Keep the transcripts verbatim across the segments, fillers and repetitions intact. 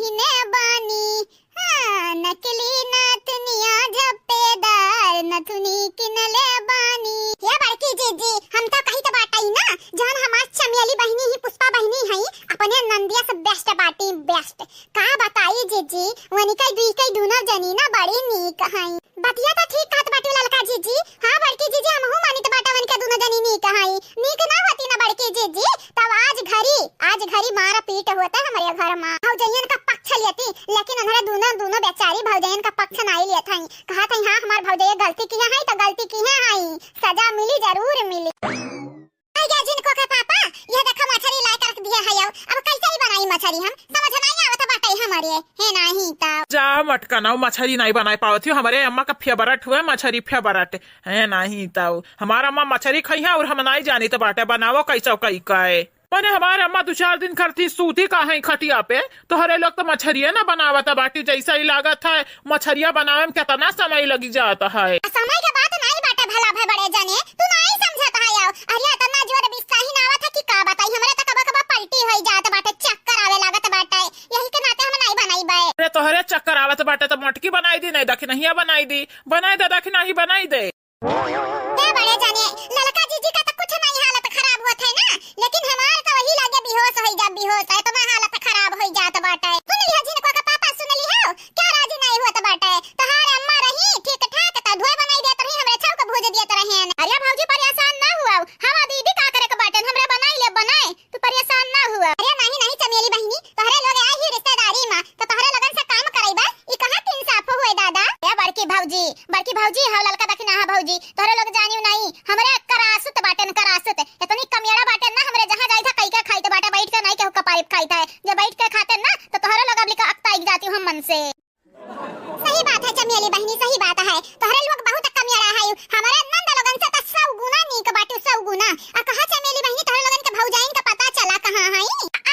किने बानी, हाँ, नकली नथुनिया झप्पेदार नथुनी किनले बानी। ये बड़की जीजी, हम तो कही तो बाटई ना, जौन हमार चमेली बहिनी ही पुष्पा बहिनी हई, अपने नंदिया से best बाटी, best। का बताई जीजी, वनिका दुई के दुनो जनी ना बड़ी नीक हई। बतिया तो ठीक कहत बाटी ललका जीजी। हाँ बड़की जीजी, हमहू मानित बाटा वनिका दुनो जनी नीक हई। नीक ना होती ना बड़की जीजी, तब आज घरी, आज घरी मार पीट होता हमरे घर मा। भौजैयन का पक्ष लेती, लेकिन उन्हरे दुनो, दुनो बेचारी भौजैयन का पक्ष नाई लेत हई। कहत हई, हाँ, हमार भौजैया गलती किहे हई तो गलती किहे हई, सजा मिली, जरूर मिली। आई गे जिनको के पापा, ये देखो मछरी लाए के रख दिया है, अब कैसे ही बनाई मछरी, हम समझ नहीं आवत बाटे हमरे, है नहीं तो। जा मटकनऊ, मछरी नहीं बनाए पावत हो, हमरे अम्मा का favourite हुए मछरी, favourite। है नहीं तो, हमार अम्मा मछरी खइहैं और हम नाई जानित बाटे बनावो कैसो कई के। मने हमार अम्मा दू चार दिन करती सूती का है खटिया पे, तोहरे लोग तो मछरिये ना बनावत बाटी, जैसा ही लागत है मछरिया बनावे में कितना समय लगी जात है। समय के बात नाई बाटे भला भे बड़े जने, तू नाई समझत है। अरे इतना जोर बिस्साही ना आवत है कि का बताई, हमरे तो कबो कबो पलटी होई जात बाटे, चक्कर आवे लागत बाटे, यही के नाते हम नाई बनाई बे। अरे तोहरे चक्कर आवत बाटे तो मोटकी बनाई दी, नहीं दखिनहिया बनाई दी, बनाई दे दखिनही बनाई दे। ए बड़े जाने, ललका जीजी का तो कुछ नहीं हालत खराब होत है ना, लेकिन हमार तो वही लागे बेहोश होई जा, बेहोश, इतना हालत खराब होई जात बाटे। सुन लिहा जिनको के पापा, सुन लिहा, क्या राजी नहीं होत बाटे? तहार अम्मा रही ठीक ठाक, त धोए बनाई देत रही, हमरे छाव के भूज देत रहे। अरे भौजी परेशान ना हुआ, हवा दीदी का करे के बाटे, हमरे बनाई ले बनाए। तू परेशान ना हुआ। अरे नहीं, नहीं चमेली बहिनी, तोहरे लोग आए ही रिश्तेदारी मा, तो तोहरे लोगन से काम करइबा, ई कहाँ के इंसाफ हुए दादा? ए बड़की भौजी, बड़की भौजी, हाँ ललका दखिनहा भौजी, तोहरे लोग जानियो नहीं, हमरे करासुत बाटेन, करासुत, इतनी कमियाड़ा बाटेन ना, हमरे जहाँ जाई था कई के खाइत बाटे, बैठ के नहीं केहू कपारी खाइत है, जे बैठ के खाते ना, तो तोहरे लोग अब लिखा अकताई जाती हम मन से। सही बात है चमेली बहिनी, सही बात है। तोहरे लोग बहुत कमियाड़ा है। हमारे नंद लोगन से तो सौ गुना नीक बाटू, सौ गुना। आ कहा चमेली बहिनी, तोहरे लोगन के भौजाइन के पता चला कहाँ है?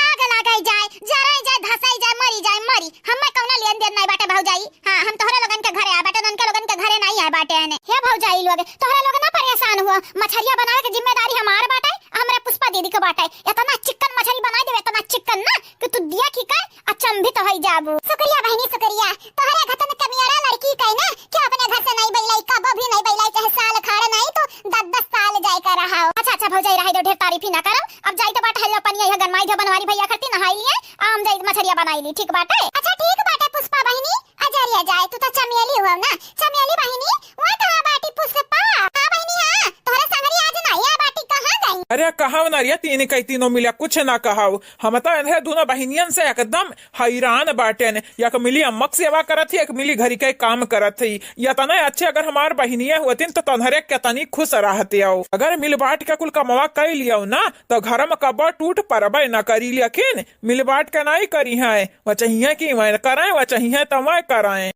आग लगाई जाए, जराई जाए, धसाई जाए, मरी जाए, मरी। हमें कौनो लेन देन नहीं बाटे भौजाई। हाँ, हम तोहरे लोगन के घरे आए बाटे, उनके लोगन के घरे नहीं आए बाटे। हे भौजाई लोग, तोहरे लोग ना परेशान हुआ। मछरिया बनावे के जिम्मेदारी हमार बाटे, हमरे पुष्पा दीदी के बाटे। इतना चिकन मछरी बनाई देवे, इतना चिकन ना कि तू दिया खी कर अचंभित होई जाबू। शुक्रिया बहिनी, शुक्रिया। तोहरे घतन कमियारा लड़की कहे ना कि अपने घर से नहीं बैलाई, कबो भी नहीं बैलाई, चाहे साल खाड़ नहीं तो दस दस साल जाए का रहा हो। अच्छा, अच्छा भौजाई, रहे दो, ढेर तारीफ ही ना करो। अब जाई तो बाटे, हेलो पनिया, यह गरमाई दो बनवारी भैया करती, नहाई लिए, आम जाई मछरिया बनाई ली, ठीक बाटे? अच्छा ठीक बाटे पुष्पा बहिनी, अजरिया जाए, तू तो चमेली हुआ ना, चमेली बहिनी, वहाँ कहाँ बाटी पुष्पा? हाँ बहिनी, हाँ, तोहरे संगरी आज नहीं आ बाटी, कहाँ गई? अरे कहव ना रे, तीन कई तीनों मिला कुछ ना कहव। हम तो इन्हें दोनों बहिनियन से एकदम हैरान बाटेन। एक मिली अम्मक सेवा करत ही, एक मिली घरी के काम करत ही। यतने अच्छे अगर हमार बहिनिया होतिन तो तन्हरे केतनी खुश रहते हो। अगर मिल बांट के कुल कमवा कई लियो ना तो घर में कब्बो टूट परबे न करी, लेकिन मिल बांट के नहीं करी हैं। वह चाहिए कि वह करें, वह चाहिए तो वह करें।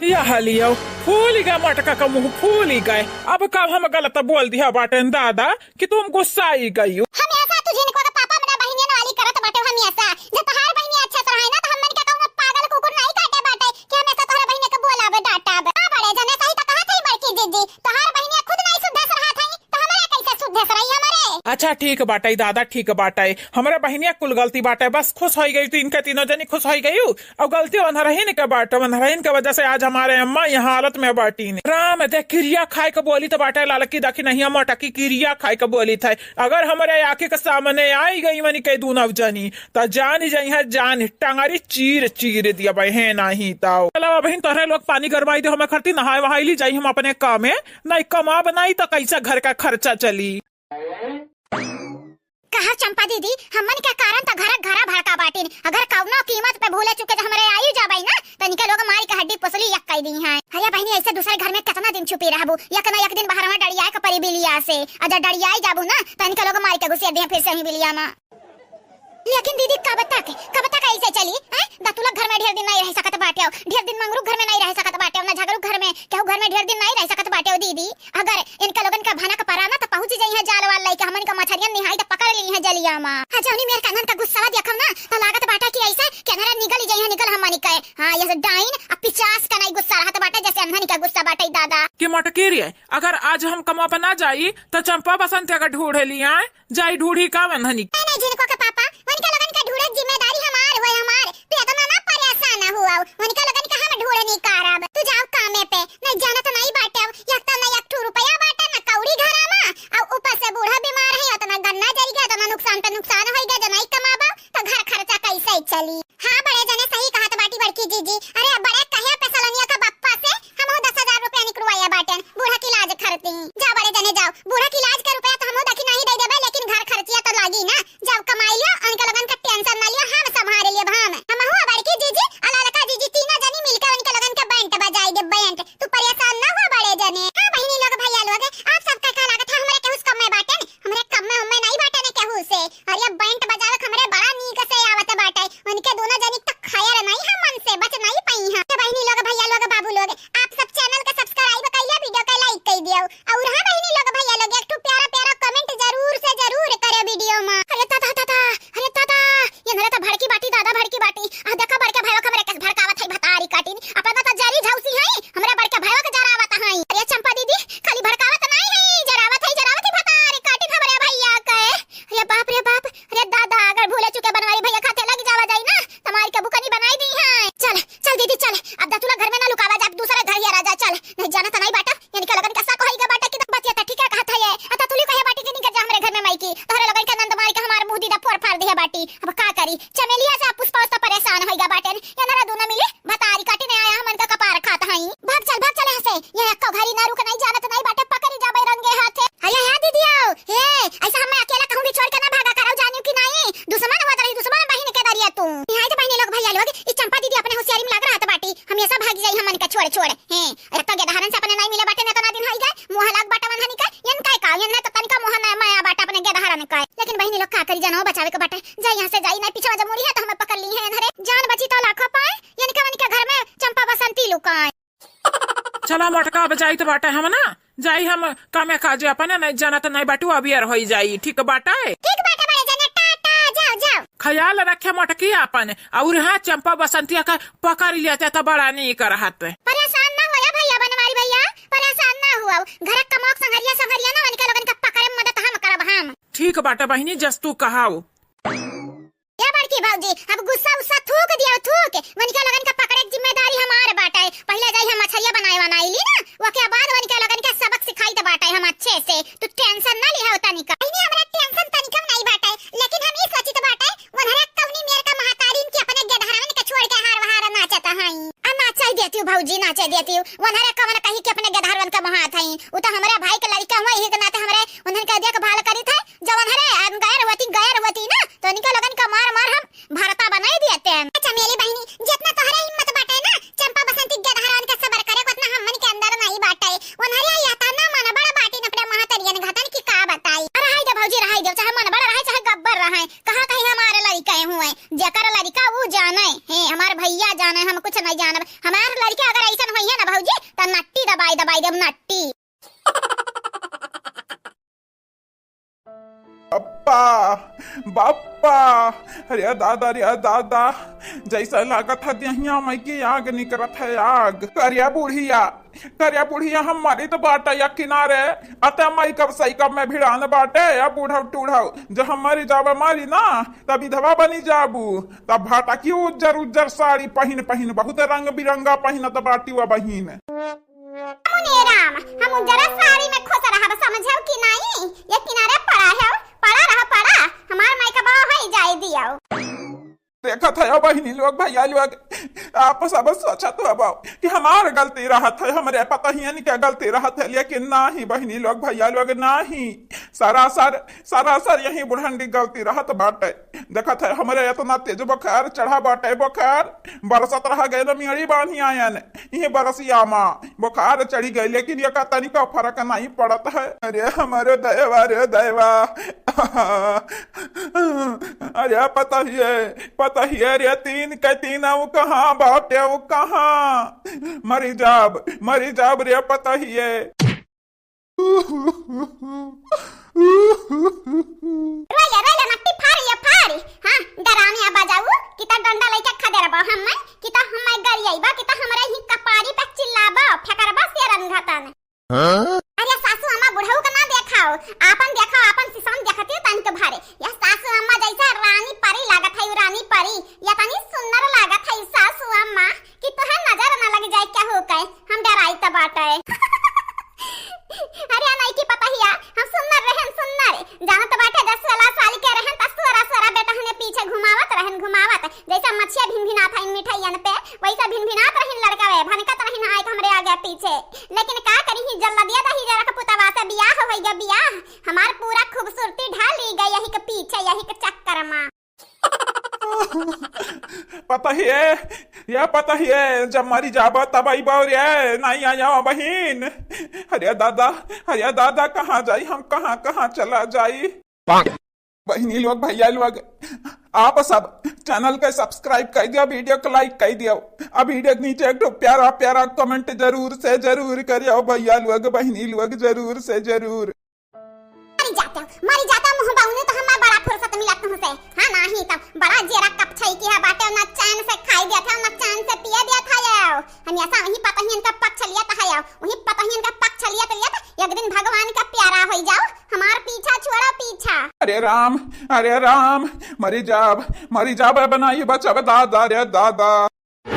यह लियो, फूल गए मटका का मुंह, फूल गए। अब कब हम गलत बोल दिया बाटेन दादा कि तुम गुस्साई गई हो? हमेशा तू जिनको के पापा मेरा बहिनियन वाली करत बाटे हमेशा। जब तोहार बहिनी अच्छा से रहे ना तो हमन के कहूँ पागल कुकुर नहीं काटे बाटे कि हमेशा तोहरे बहिनी के बोलाबे डांटाबे। का बड़े जने सही तो कहत है बड़की जीजी, तोहार बहिनिया खुद नहीं सुधर से रहत है तो हमारे कैसे सुधर से रही हमारे? अच्छा ठीक बाटे दादा, ठीक बाटे, हमरे बहिनिया कुल गलती बाटे, बस खुश होई गई तो इनके तीनों जनी खुश होई गई। और गलती वनरहिन के बाटे, वनरहिन के वजह से आज हमारे अम्मा यह हालत में बाटीन। राम दे किरिया खाए के बोली तो बाटे, ललकी दखिनहिया मोटकी किरिया खाए के बोली थे। अगर हमरे आँखी के सामने आई गई वनी के दूनौ जनी, तो जान जाई है, जान टंगरी चीर चीर दिया बहन, नहीं तो। चलो बहन, तोहरे लोग पानी गरमाई दे, हमें खरती नहाए वहाई ली जाई हम अपने काम में, नहीं कमाब नहीं तो कैसे घर का खर्चा चली। कहा चंपा दीदी, हमन के कारण त घर घरा भड़का बाटिन। अगर कौनो कीमत पे भूले चुके जो हमरे आयु जाबई ना, त इनके लोग मारी के हड्डी पसली एक कई दी हैं। अरे बहिनी, ऐसे दूसरे घर में कितना दिन छुपी रहबू? एक ना एक दिन बाहर में डरियाए के परी बिलिया से। अगर डरियाई जाबू ना, त इनके लोग मारी के घुसेर दिहे फिर से ही बिलिया में। लेकिन दीदी, कब तक, कब तक ऐसे चली, हैं? दतुलक घर में ढेर दिन नहीं रह सकत बाटे, ढेर दिन मंगरू घर में नहीं रह सकत बाटे, ना झगड़ू घर में, केहू घर में ढेर दिन नहीं रह सकत बाटे दीदी। अगर इनके लोगन का भनक परा ना, तो पहुंच जाई है जाल वाल लइके, हमन का मछरियन निहाई तो पकड़ ली है जलिया मा। हाँ, जौनी मेर कन्हन का गुस्सा देखम ना, तो लागत बाटे कि ऐसे केनरा निगल जाई है, निगल हमन के। हाँ, ये डाइन अब पिचास का नहीं गुस्सा रहत बाटे, जैसे अनहन का गुस्सा बाटे दादा। कि मटकी रे, अगर आज हम कमवा पर ना जाई, तो चंपा बसंत का ढूढ़े लिया। जाई ढूढ़ी का वनहनी। नहीं, नहीं, जिनको के पापा, उनके लोगन के ढूढ़े जिम्मेदारी हमार होए, हमार। तू इतना एनहरा दुनो मिली भतारी काटी नहीं आया, हमन का कपार खात हई। भाग चल, भाग चल यहाँ से। यहाँ एक्को घरी ना रुक, नहीं जानत नहीं बाटे, पकड़ी जाबे रंगे हाथे। अरे हे दीदी आओ, हे, ऐसा हमें अकेला कहूँ भी छोड़ के ना भागा करौ, जानियो कि नहीं? दुश्मन होत रही, दुश्मन बहिन के दरिया तू। निहायत बहिनी लोग, भैया लोग, ई चंपा दीदी अपने होशियारी में लाग रहत बाटी, हमेशा भागी जाई हमन के छोड़ छोड़। हैं, एक्को गेदहरन से अपने नहीं मिले बाटे, ना तो ना दिन होई गए, मुँह लाग बाटा मन हनी का, यन काय का, यन ना तो तनिका मुँह ना माया बाटा अपने गेदहरन का। लेकिन बहिनी लोग का करी, जनौ बचावे के बाटे, जाई यहाँ से जाई, नहीं पीछे जब मुड़ी है तो हमें पकड़ ली है एनहरे। जान बची तो लाखों पाए, यन के मन के घर में चंपा बसंती लुकाए। चला मोटका, अब जाइत बाटे हम ना, जाई हम कामे काजे अपने, नहीं जानत नहीं बाटू, अबियर होई जाई, ठीक बाटे? ठीक बाटे बड़े जने, टाटा, जाओ, जाओ। ख्याल रखे मोटकी आपन, और हाँ चंपा बसंतिया का पकड़ लेते तो बड़ा नीक रहत। परेशान ना होया भैया बनवारी भैया, परेशान ना हुआ, घर का मोक संघरिया संघरिया ना, उनके लोगन का पकड़े में मदद हम करब हम। ठीक बाटे बहिनी, जस तू कहाओ। ए बड़की भौजी, अब गुस्सा उस्सा थूक दियो, थूक। वनिका लोगन का पकड़े के जिम्मेदारी हमार बाटे। पहिले जाई हम मछरिया बनाए बनाई ली ना, ओके बाद वनिका लोगन के सबक सिखाई त बाटे हम अच्छे से। तू tension ना लिहा तनिका। नहीं, हमरा tension तनिका नहीं बाटे, लेकिन हम ई सोचित बाटे, वनहरा कवनी मेर का महतारीन के अपने गेदहरवन के छोड़ के हार वहार नाचत हई। आ नाचे देती हूँ भौजी, नाचे देती हूँ। वनहरा कवन कहीं के अपने गेदहरवन का मोहात हई। उ तो हमरे भाई के लड़का हुआ, यही के नाते हमरे उन्हन का देखभाल करी थे। जवन हरे, हम गैर होती, गैर होती ना, तो इनके लोगन का मार मार हम भरता बनाई दिए थे। अच्छा मेरी बहिनी, जितना तोहरे हिम्मत बाटे ना, चंपा बसंती के गेदहरन के सबर करे, उतना हमन के अंदर नहीं बाटे। उन्हरे या ता ना मन बड़ बाटी न अपने महतरियन घतन की का बताई। अरे रहाई दे भौजी, रहाई दे, चाहे मन बड़ रहे, चाहे गब्बर रहे, कहाँ कहीं हमारे लड़के हुए, जेकर लड़का ऊ जाने, हे हमार भैया जाने, हम कुछ नहीं जानब। हमार लड़के अगर ऐसन होइहे ना भौजी, त नट्टी दबाई दबाई देब, नट्टी। बप्पा, बप्पा, अरे दादा, अरे दादा, जैसा लागत है देहिया में कि आग निकरत है, आग। करिया बुढ़िया, करिया बुढ़िया, हम मरित बाटे या किनारे, अते मई कब सही कब में भिड़ान बाटे, या बूढ़व टूढ़व, जो हम मरी जाबे मरी ना, तब विधवा बनी जाबू, तब भाटा की उज्जर उज्जर साड़ी पहिन पहिन, बहुत रंग बिरंगा पहिनत बाटी वा बहिन। मुने राम, हम उजरा साड़ी में खुश रहब, समझौ कि नाई? ये किनारे पड़ा है, पड़ा रह, पड़ा। हमार माई का बाबा होई जाए दियो। देखत है बहिनी लोग, भैया लोग, आप सब सोचत हबो कि हमार गलती रहत है, हमरे पतहियन के गलती रहत है, लेकिन नाही बहिनी लोग, भैया लोग, नाही। सरासर, सरासर यही बुढ़ंडी गलती रहत बाटे। देखत है, हमरे इतना तेज बुखार चढ़ा बाटे, बुखार बरसत रह गए न, मेरी बानी आयन, इहे बरसिया मा बुखार चढ़ी गए, लेकिन एका तनिका फरक नहीं पड़त है। अरे हमरे दैवा रे दैवा, अरे पतहिए, पतहिए रे, तीन के तीन, ऊ कहाँ बाटे, ऊ कहाँ? मरी जाब, मरी जाब रे पतहिए। रोइले, रोइले, नट्टी फाड़ी, ये फाड़ी। हाँ, डरामी आ बजाऊ, कि त डंडा लइके खदेरबा हम्मै, कि त हम्मै गरियाइबा, कि त हमरे ही कपारी पे चिल्लाबा, फेकरबा शेरन घतन। हाँ? अरे सासू अम्मा बुढ़ऊ का ना देखाओ, आपन देखाओ, आपन सिसवन देखती हो तनिक भरे। यह सासू अम्मा जैसा रानी परी लागत है, रानी परी, या तनी सुंदर लागत है सासू अम्मा। कि तोहे नजर न लग जाए केहू के, हम डराई त बाटे। अरे नहीं की पतहिया, हम सुन्नर रहन सुन्नर, जानत बाटे दस सोलह साल के रहन त सोरा सोरा बेटा हने पीछे घुमावत रहन घुमावत, जैसे मछिया भिनभिनात हइन मिठाइयन पे, वैसे भिनभिनात रहिन लड़का वे, भनकत रहिन आए हमरे आगे पीछे। लेकिन का करी ही जल्ला दिया दही जरा के पुतवा से बियाह होई गया बियाह, हमार पूरा खूबसूरती ढाली गई यही के पीछे, यही के चक्कर मा। पतहिए, या पतहिए, जब मरी जाबा तब अइबा रे, नहीं आया बहिन। अरे दादा, अरे दादा, कहाँ जाई हम, कहाँ, कहाँ चला जाई? बहिनी लोग, भैया लोग, आप सब channel के subscribe कर दियो, video को like कर दियो, अब video के नीचे एक ठो प्यारा प्यारा comment जरूर से जरूर करियो भैया लोग, बहिनी लोग, जरूर से जरूर। मरी जाता, मरी जाता मुँह बाउने तो हमें बड़ा फुर्सत मिला तुमसे। हाँ नाही तब बड़ा जेरा कपछई किहा बाटे, ना चैन से खाई देत है, ना चैन से पिए देत है। हम ऐसा वही पतहियन का पक्ष लिया था, वही पतहियन का पक्ष लिया तो एक दिन भगवान का प्यारा हो जाओ, हमार पीछा छोड़ा पीछा। अरे राम, अरे राम, मरी जाब, मरी जाब, बनाई बचब दादा रे दादा। का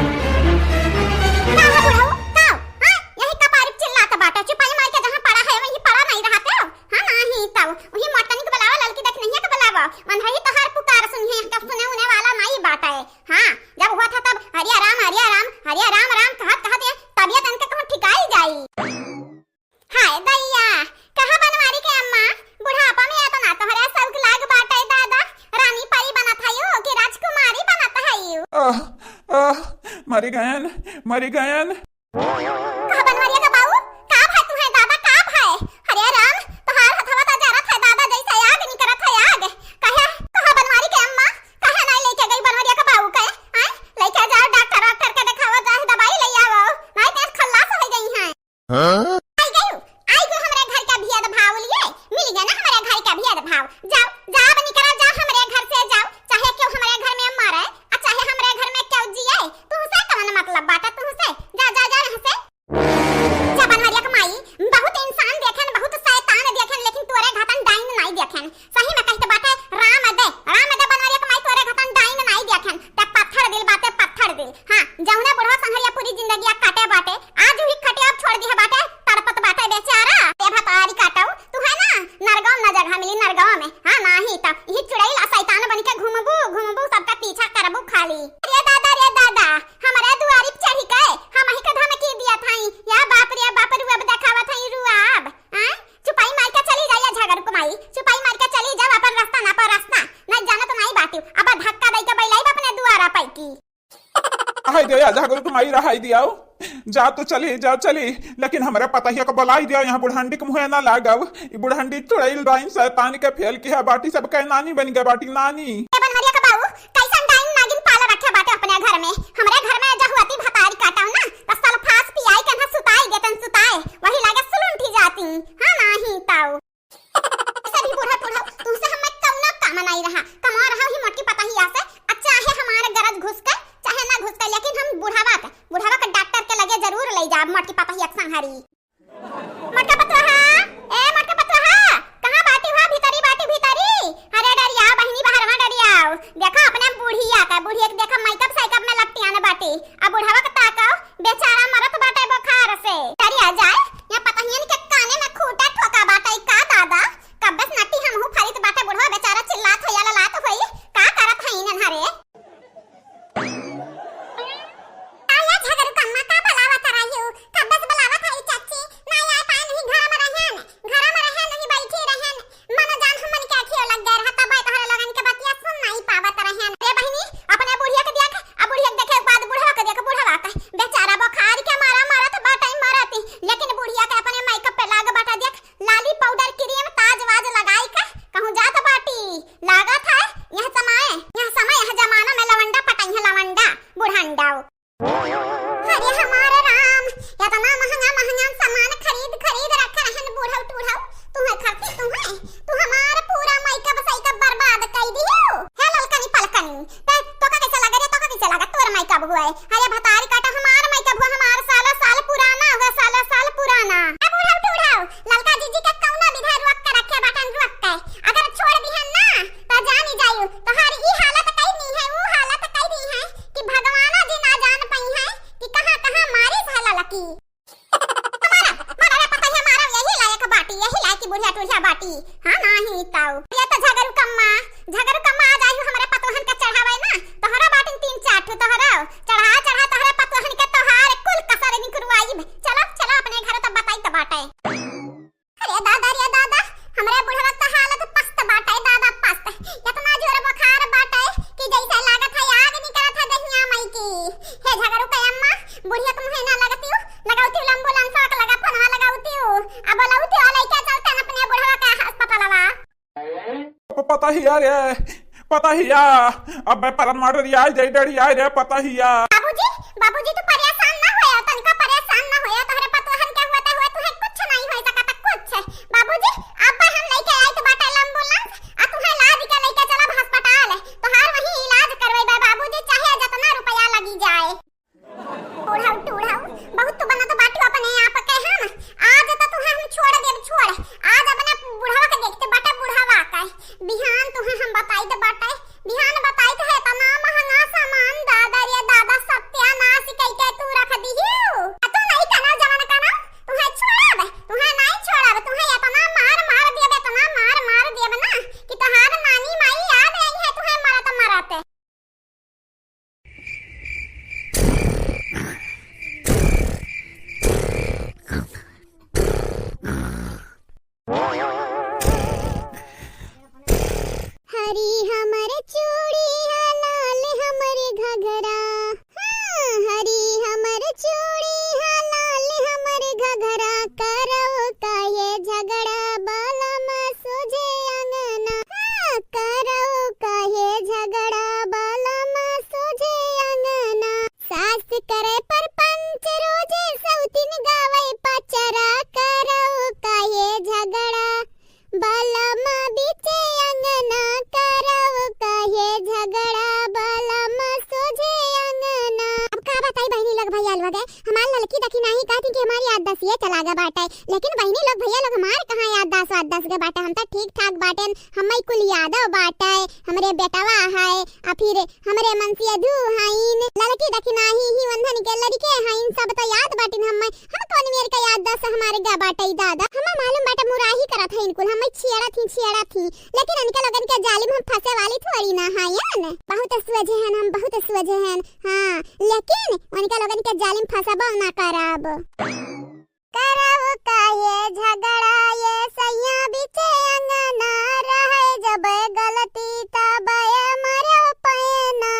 हो बुढ़ऊ? का हो? हाँ? यही कपारी चिल्लात बाटे। चुपाई मार के जहाँ पड़ा है, वहीं पड़ा नहीं रहते हो। हाँ, नाही तब। वही मोटकनी के बुलावा, ललकी देख नहीं है तो बुलावा। मन है तोहार पुकार। सुनिए, इनका सुने उने वाला नाई बाटे। हाँ, जब हुआ था तब हरिया राम, हरिया राम, हरिया राम, राम कहत कहत ये तबियत इनके कहूँ ठिकाई जाई। हाय दैया, कहा बनवारी के अम्मा, बुढ़ापा में एतना तोहरे सौक लाग बाटे दादा, रानी परी बनत हयू कि राजकुमारी बनत हयू? आह, आह, मरी गयन, मरी गयन। कहा बनवरिया का बाऊ, का भय तुहे दादा, का भय? अरे राम, तोहार हथवा त जरत है दादा, जैसे आग निकरत है आग। कहे, कहा बनवारी के अम्मा, कहे नाई लेके गई बनवरिया का बाऊ के? आय, लेके जाओ डॉक्टर, डॉक्टर के देखावा, जाए दवाई ले आओ, नाई तेज खल्लास हो गई हैं। हाँ? आई गई, आई गई हमरे घर का भेद भाव लिए, मिल गया ना हमरे घर का भेद भाव। जाओ, जाओ, अब निकला जाओ हमरे घर से, जाओ, चाहे क्यों हमरे घर में मरे, आ चाहे हमरे घर में क्यों जिए, तुमसे कौन मतलब बाटे तुमसे? जा, जा, जा यहाँ से। जा बनवरिया के माई, बहुत इंसान देखेन, बहुत शैतान देखेन, लेकिन तोरे घातन डाइन नाई देखेन। सही में कहत बाटे, राम दे, राम दे बनवरिया के माई, तोरे घातन डाइन नाई देखेन। ते पत्थर दिल बाटे, पत्थर दिल। हाँ, जौने बुढ़वा संघरिया पूरी जिंदगिया काटे बाटे, आज भी खटिया छोड़ दिया बाटे, तड़पत बाटे बेचारा। ते भतारी काटऊ, तू है ना, नरगांव ना जगह मिली, नरगांव में। हाँ, नाही त यही चुड़ैल आ शैतान बन के घूमबू, घूमबू, सबका पीछा करबू खाली। रे दादा, रे दादा, हमरे दुआरी पे चढ़ी के हम ही के धमकी दिया थाई। या बाप रे बाप, रुआब देखावत हई, रुआब। हाँ? चुपाई मार के चली जा, या झगड़ू के माई, चुपाई मार के चली जा, अपन रास्ता ना, अपन रास्ता। नहीं जानत नहीं बाटी, अब धक्का दे के बैलाई अपने दुआरा पैकी। हाय दिया, झगड़ू के माई रहाई दियाओ। जा तो चली, जा चली, लेकिन हमरे पतहिया को बुलाई दिया, यहाँ बुढ़ंडी के मुँहे ना लागब। ई बुढ़ंडी चुड़ैल डाइन शैतान के फेल किहा बाटी, सब के नानी बन गए बाटी, नानी। ए बनवरिया के बाऊ, कैसन डाइन नागिन पाल रखे बाटे अपने घर में? हमरे घर में जहुआती भतारी काटव ना, त सल्फास पियाई के ना सुताई देतन, सुताए, वही लागे सुलुंठी जाती। हाँ, नाही ताऊ। ऐसे भी बूढ़ा टूढ़ा, तुमसे हमें कौनो काम नहीं रहा। कमा रहा ही मोटकी पतहिया से, आ चाहे हमारे गरज घुस के, चाहे ना घुस के, लेकिन हम बुढ़ावा के, बुढ़ावा के डॉक्टर के लगे जरूर ले जाब मोटकी पतहिया के संहारी। मोटका पतोहा, ए मोटका पतोहा, कहाँ बाटी हुआ? भीतरी बाटी, भीतरी। अरे डरियाओ बहिनी, बाहर में डरियाओ। देखा अपने बुढ़िया का, बुढ़िया के देखा मेकअप सेकअप में लपटियाने बाटी। अब बुढ़ावा के ताकाओ, बेचारा मरत बाटे बुखार से। डरिया जाए, या पतहियन के काने में खूंटा ठोका बाटे का दादा? कब्बे से नटी हमहू फरित बाटे बुढ़वा बेचारा चिल्लात होई, ललात होई, का करत हई इन्हन हरे? का या झगरू कम्मा का बुलावत रहियो? कब्बे से बुलावत हई चाची, ना आए पाए नहीं घर में रहन, घर में रहन नहीं बैठी रहन, मन जान हमन के अखियो लग गए रहा, तब तोहरे लोगन के बतिया सुन नहीं पावत रहन। रे बहिनी, अपने बुढ़िया के देख, आ बुढ़िया के देखे के बाद बुढ़वा के देख, बुढ़वा के बेचारा बुखार के मारा मरत बाटे मरत, लेकिन बुढ़िया के अपने मेकअप पे लाग बाटा देख, लाली पाउडर क्रीम ताज वाज लगाई के कहूँ जात बाटी। लागत है यह समय, यह समय, यह जमाना में लवंडा पटई है, लवंडा, बुढ़ंडा। अरे हमारे राम, इतना महंगा महंगा सामान खरीद खरीद रख रहन बूढ़ऊ टूढ़ऊ, तुम्हें खातिर तुम्हें, तू हमार पूरा मेकअप सेकअप बर्बाद कर दियो। हे ललकनी पलकनी, ते तोका कैसे लगे रे, तोका कैसे लगा तोर मेकअप हुआ है? अरे भतारी काटा हमार मेकअप हुआ, हमार सालों साल पुराना हुआ, सालों साल पुराना। ए बूढ़ऊ टूढ़ऊ, ललका जीजी के कौनो विधा रोक के रखे बाटन, रोक के। अगर छोड़ दिहन ना, त जानी जायू, तोहार ई हालत कई दी है, ऊ हालत कई दी है कि भगवानो जी ना जान पई है कि कहाँ कहाँ मारिस है ललकी। हमारा, मगर पता है हमारा यही लायक बाटी, यही लायक की बुढ़िया टुढ़िया बाटी। हाँ, नाही ताऊ। ये तो झगरू कम्मा, झगरू कम्मा आ जायू हमारे पतोहन के चढ़ावे ना, तोहरा बाटिन तीन चार ठो तोहरा, चढ़ा चढ़ा तोहरे पतोहन के तोहार कुल कसर निकरवाई। चलो, चलो अपने घर तो बताई तो बाटे। अरे दादा रे दादा, हमरे बुढ़वा के हालत पस्त बाटे दादा, पस्त। इतना जोर बुखार बाटे कि जैसे लागत है आग निकलत है दहिया मई की। हे झगरू के अम्मा, बुढ़िया के मुँहे ना लगतियो, लगावतियो एम्बुलेंस के लगा, फोनवा लगावतियो। अब बोलावतियो, लइके चलते अपने बुढ़वा के अस्पतालवा। प-, पता ही यार, पता ही या, अबे परन मार रियाई जाई डरियाई रे, पता ही या। बाबूजी, बाबूजी, तू परेशान ना होया, तनिका परेशान ना होया, तोहरे पतोहन के हुआ, हुआ तुहे कुछ नहीं हो सकता, कुछ। बाबूजी, अब हम लेके आई तो बाटे एम्बुलेंस, आ तुहे लाद के लेके चलब अस्पताल, तोहार वहीं इलाज करवेबे बाबूजी, चाहे जितना रुपया लगी जाए। बूढ़ऊ टूढ़ऊ, बहुत तो बनत बाटू अपने आप के हम। आज तो तुहे हम छोड़ देब, छोड़। आज अपने बुढ़वा के देखते बाटे, बुढ़वा के। बिहान तुहे हम बताई दे बाटे, बिहान बताई दे है इतना महंगा सामान, दादा रे दादा, सत्यानाश के भइया लोग, हमार ललकी दखिनाही कहती कि हमार याददाश्त ये चला गा बाटे, लेकिन बहिनी लोग, भइया लोग, हमार कहाँ याददाश्त वाददाश्त गा बाटे, हम तो ठीक ठाक बाटेन, हम्मे कुल यादव बाटे, हमरे बेटवा है, आ फिर हमरे मनसियधू हईन, ललकी दखिनाही ही वंधन के लड़के हईन, सब तो याद बाटिन हम्मे, हम कौन मेर का याददाश्त हमार गा बाटे दादा, हम्मे मालूम बाटे मुराही करत हईन कुल, हम्मे छियड़त ही, छियड़त ही, लेकिन उनके लोगन के जालिम हम फंसे वाली थोड़ी ना हयन। बहुत सोझे हन हम, बहुत सोझे हन। हाँ, लेकिन उनके लोगन के जालिम फंसबो ना करब। करब काहे झगड़ा ये सैया बीचे अंगना, रहे जब गलती तब मरे पैना।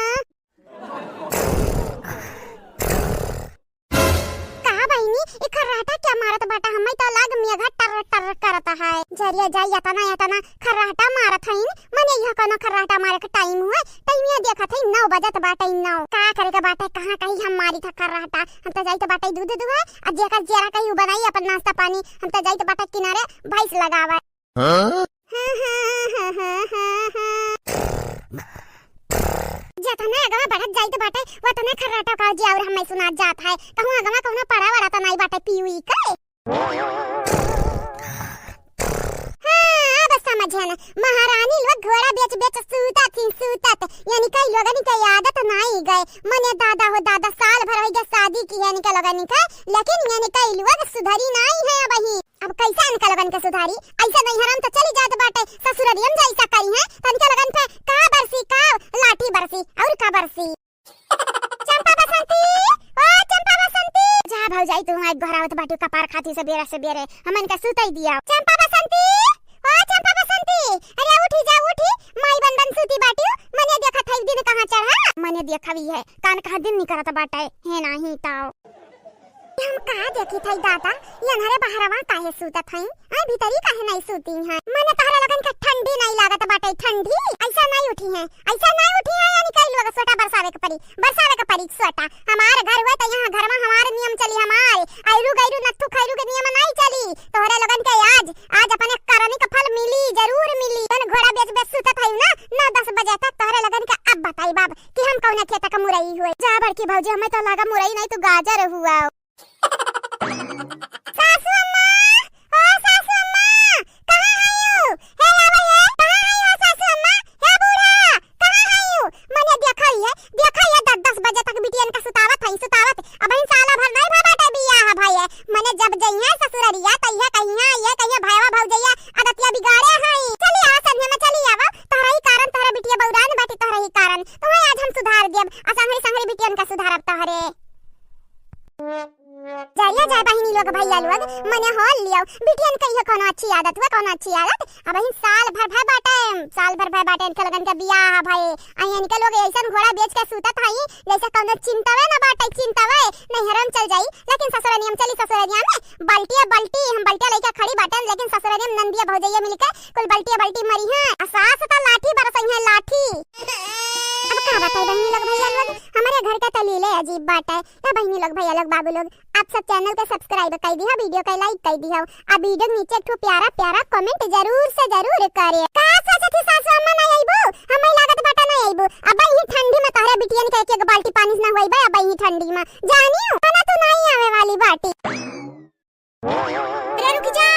का बहिनी, ई खर्राटा क्या मारत बाटा? हम्मे तो लाग मेघा टर टर करत है। जरिया जाई, एतना, एतना खर्राटा मारत हईन। मने यह कौनो खर्राटा मारे के टाइम हुए? टाइम ये देखत हई, नौ बजत बाटे, नौ। का करे के बाटे, कहाँ कहीं हम मारी था खर्राटा? हम तो जाइत बाटे दूध दुहे, आ जेकर जेरा कहीं उ बनाई अपन नाश्ता पानी। हम तो जाइत बाटे किनारे भैंस लगावे। हाँ? हाँ, हाँ, हाँ, हाँ, हाँ, हाँ। जतने अगवा बढ़त जाइत बाटे, वतने खर्राटा का जियाउर हम्मे सुनात जात है। कहूँ अगवा कौनो पड़ा वड़ा तो नाई बाटे पीवी के? हाँ, अब समझन। महारानी लोग घोड़ा बेच बेच सूतत ही सूतत, यानी कई लोगन के आदत नाई गए। मने दादा हो दादा, साल भर होइगा शादी की यानी के लोगन के, लेकिन यानी कई लोग सुधरी नाई है अबही। अब कैसे इनका लोगन के सुधारी? ऐसे नैहरन तो चली जात बाटे, ससुररियम जैसा करी है, तो इनके लोगन पे का बरसी, का लाठी बरसी और का बरसी? चंपा बसंती, ओ चंपा बसंती। जा भौजाई, तू एक घरावत बाटू कपार खाती सबेरे सबेरे, हमन का सुतई दिया। चंपा बसंती, ओ चंपा बसंती, अरे उठी जा उठी, माई बन बन सूती बाटू, मने देखत है दिन कहाँ चढ़ा, मने देखवी है, कान कहाँ दिन निकरत बाटे, है नाही ताओ। हम का देखी थई दादा, ये अन्हरे बहरवा काहे सूतत हई? आ भीतरी काहे नहीं सूती हैं? मने तहरे लोगन के ठंडी नहीं लागत बाटे, ठंडी? ऐसा नहीं उठी हैं, ऐसा नहीं उठी हैं, यानी कई लोग सोटा बरसावे के पड़ी, बरसावे के पड़ी सोटा। हमार घर हुए तो यहाँ घर में हमार नियम चली, हमार ऐरू गैरू नत्थू खैरू के नियम नहीं चली। तोहरे लोगन के आज, आज अपने करनी का फल मिली, जरूर मिली। जन घोड़ा बेच बेच सूतत हई ना, नौ दस बजे तक तोहरे लोगन के अब बताई बाब कि हम कौने खेत का मुरई हुए। जा बड़की भौजी, हमें तो लागा मुरई नहीं, तू गाजर हुआ। सासू अम्मा, ओ सासू अम्मा, कहाँ हयू? हे आवा हे, कहाँ हयू सासू अम्मा? हे बूढ़ा, कहाँ हयू? मने देखा ही है, देखा ही है, दस दस बजे तक बिटियन का सुतावत हई, सुतावत। अबहिन साला भर नहीं भा बाटे बियाह भये। मने जब जइहे ससुररिया, तइहे कहिहे, ये कहिहे भयवा भौजैया, आदतिया बिगाड़े हई। चली आवा संझे में, चली आवा। तोहरा ही कारण, तोहरा बिटिया बौरान बाटी, तोहरा ही कारण। तुम्हें आज हम सुधार देब, आ संघरी संघरी बिटियन का सुधारब तोहरे। जाइया जाए बहिनी लोग, भैया लोग, मने होल लियो। बिटियन के इहो कौनो अच्छी आदत हुआ, कौनो अच्छी आदत। अबहिन साल भर भय बाटे, साल भर भय बाटे इनके लोगन के बियाह भये। आ इनके लोग ऐसन घोड़ा बेच के सूतत हई, जैसे कौनो चिंतवे न बाटे, चिंतवे। नैहरम चल जाई, लेकिन ससुरनियम चली, ससुरनिया में बाल्टिया बाल्टी, हम बाल्टिया लेके खड़ी बाटेन, लेकिन ससुरनियम नंदिया भौजैया मिलके कुल बाल्टिया बाल्टी मरी हैं। आ सास तो लाठी बरसई हैं, लाठी। अब का बताई बहिनी लोग, भैया लोग, हमारे घर का तो लीले अजीब बाटे। ए बहिनी लोग, भैया लोग, बाबू लोग, आप सब channel के subscribe कर दिया, video के like कर दिया, आ video के नीचे एक ठो प्यारा प्यारा comment जरूर से जरूर करे। का सोचत ही सासू अम्मा नहीं आइबू? हमें लागत बाटा नहीं आइबू। अब ही ठंडी में तोहरे बिटियन के एक एक बाल्टी पानी से ना होइबे, अब ही ठंडी में। जानियो, ना तू नहीं आवे वाली बाटी। अरे रुक जा,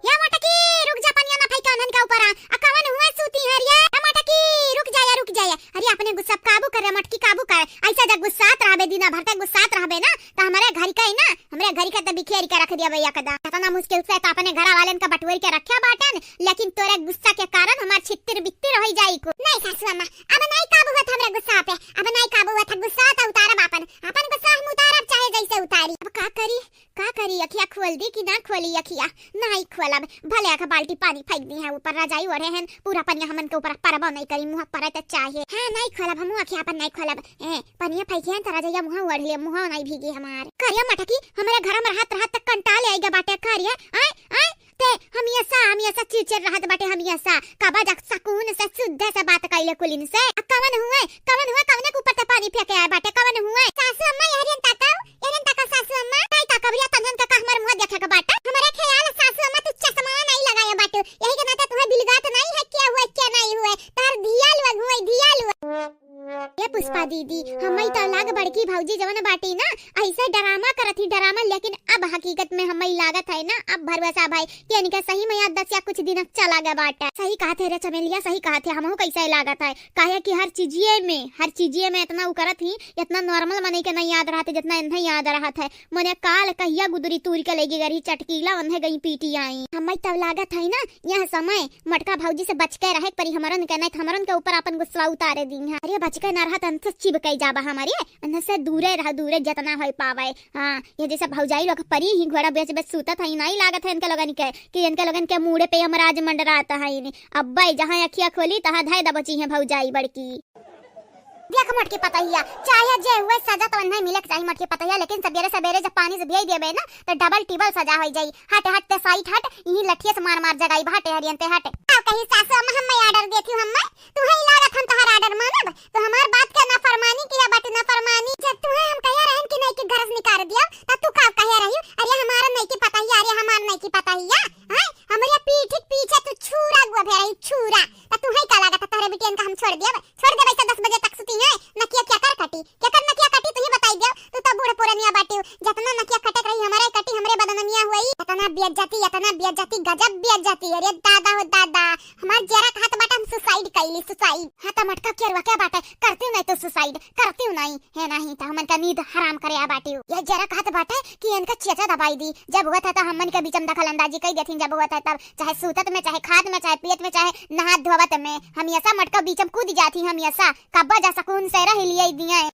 या मटकी, रुक जा, पनिया ना फेंका उन्हन के ऊपर। आ, आ कवन हुए सूती है रे? या मटकी, रुक जा, या रुक जा, या। अरे अपने गुस्सा काबू कर रे मटकी, काबू कर। ऐसा जब गुस्सात रहबे, दिन भर तक गुस्सात रहबे ना, तो हमारे घर का ही ना, हमरे घर के तो बिखेर के रख दिया भैया कदा। इतना मुश्किल से तो अपने घर वालन का बटोर के रखे बाटन, लेकिन तोरे गुस्सा के कारण हमार छित्तिर बित्तिर हो जाई को। नहीं सासू अम्मा, अब नहीं काबू होत हमरे गुस्सा पे, अब नहीं काबू होत गुस्सा तो उतारब अपन, अपन गुस्सा हम उतारब चाहे जैसे उतारी। अब का करी, का करी, अखिया खोल दी कि ना खोली अखिया? नहीं खोलब, भले आखा बाल्टी पानी फेंक दी है ऊपर, रजाई ओढ़े हैं, पूरा पनिया हमन के ऊपर परबो नहीं करी, मुँह पर तो चाहे। हाँ, नहीं खोलब, हमू अखिया अपन नहीं खोलब। ए, पनिया फेंके हैं तो रजैया मुँह ओढ़ ले, मुँह नहीं भीगी हमार। करिया मटकी, हमरे घर में रहत रहत तक कंटाल आइगा बाटे। करिया, आय, आय, ते हम ऐसा, हम ऐसा चिड़चिड़ रहत बाटे, हम ऐसा। कबा जक सकून से शुद्ध से बात कैले कुलिन से। आ कवन हुए, कवन हुए, कवने के ऊपर ते पानी फेंके आए बाटे, कवन हुए? सासू अम्मा, यहरियन ताकाओ, यहरियन ताकाओ सासू अम्मा। नहीं ताकब रिया तनियन के का हमर मुँह देखे के बाटे? हमरे ख्याल सासू अम्मा तू चश्मा नहीं लगाए बाटे, यही के नाते तुम्हें बिलगात नहीं है क्या हुए, क्या नहीं हुए। तार धिया लुआ हुए, धिया लुआ। ए पुष्पा दीदी, हम्मे तो लाग बड़की भौजी जवन बाटी ना, ऐसे डरामा करत ही डरामा, लेकिन अब हकीकत में हमें लागत है ना, अब भरोसा भाई कि इनके सही में याद दसिया कुछ दिन चला गया बाटा। सही कहत है रे चमेलिया, सही कहत है, हमहू कैसे लागत है, काहे कि हर चीजिए में, हर चीजिए में इतना उ करत ही, इतना normal मनई के नहीं याद रहत है, जितना इन्हें याद रहत है। मने काल कहिया गुदरी तूर के लेगी गरी चटकीला, उन्हें गई पीटी आई। हमें तब लागत है ना, यह समय मटका भौजी से बच के रहे के परी हमरन के, नहीं तो हमरन के ऊपर अपन गुस्सा उतारे दी है। अरे बच के ना रहत, अनसे चिपक जाबा हमारे, अनसे दूरे रह, दूरे जितना हो पावे। हाँ, ये जैसे भौजाई लोग परी ही घोड़ा बेच बेच सूतत है, नहीं लागत है इनके लोगन के कि इनके लोगन के मूड़े पे यमराज मंडरात है। नहीं, अब्बे जहाँ अखिया खोली तहाँ धय दबची है भौजाई बड़की। देख मोटकी पतहिया, चाहे जे हुए सजा तो नहीं मिले के चाही मोटकी पतहिया, लेकिन सबेरे सबेरे जब पानी से भियाई देबे ना तो डबल टिबल सजा हो जाई। हट हट ते साइड हट, यही लठिया से मार मार जगाई बा, हटे हरियन ते हट। का कही सासू अम्मा, हम मैं ऑर्डर देती हूँ, हम मैं तू है लागत हम तोहर ऑर्डर मानब, तो हमार बात के नाफरमानी किया बाटे नाफरमानी। जब तू है हम कहिया रहन कि नहीं कि घर से निकाल दिया, तब तू का कहिया रही? अरे हमारा नहीं की पतहिया, अरे हमार नहीं की पतहिया, हैं? हमरे पीठ के पीछे तू छुरा गुआ भेरा ही छुरा, तो तू है का लागत तोहरे बिटियन का हम छोड़ दिया? छोड़ देबे तो दस बजे तक सुती है, नकिया क्या कर कटी, क्या कर नकिया कटी, तू ही बताई दियो। तू तो बूढ़ पुरनिया बाटियो, जितना नकिया कटे रही हमरे कटी, हमरे बदनमिया हुई। इतना बेइज्जती, इतना बेइज्जती, गजब बेइज्जती। अरे दादा हो दादा, हमार जरा कहत बाटे हम सुसाइड कैली, सुसाइड। हाँ तो मटका केरवा क्या बाटे, करती नहीं तो सुसाइड, करती नहीं है, नहीं तो हमन का नींद हराम करे आ बाटियो। ये जरा कहत बाटे कि इनका चेचा दबाई दी, जब हुआ था तो हमन के बीच में दखल अंदाजी कई देथिन, जब हुआ था तब, चाहे सूतत में, चाहे खात में, चाहे पियत में, चाहे नहात धोवत में, हमेशा मटका बीच में कूद जाती, हमेशा कब्बा जा सुकून से रह लिए दिए।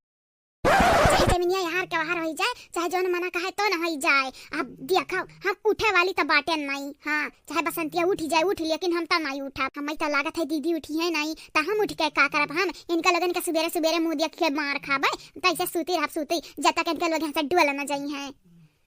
चाहे जमीनिया यहाँ के बाहर होई जाए, चाहे जौन मना कहे तो न होई जाए। अब देखो, हम उठे वाली तो बाटे नहीं। हाँ, चाहे बसंतिया उठ जाए, उठ, लेकिन हम तो नहीं उठब। हमें तो लागत है दीदी उठी है नहीं, तो हम उठ के का करब? हम इनका लोगन के सुबेरे सुबेरे मुँह देख के मार खाबे, तो ऐसे सूती रहब, सूती, जब तक इनके लोग यहाँ से डोल न जाई हैं।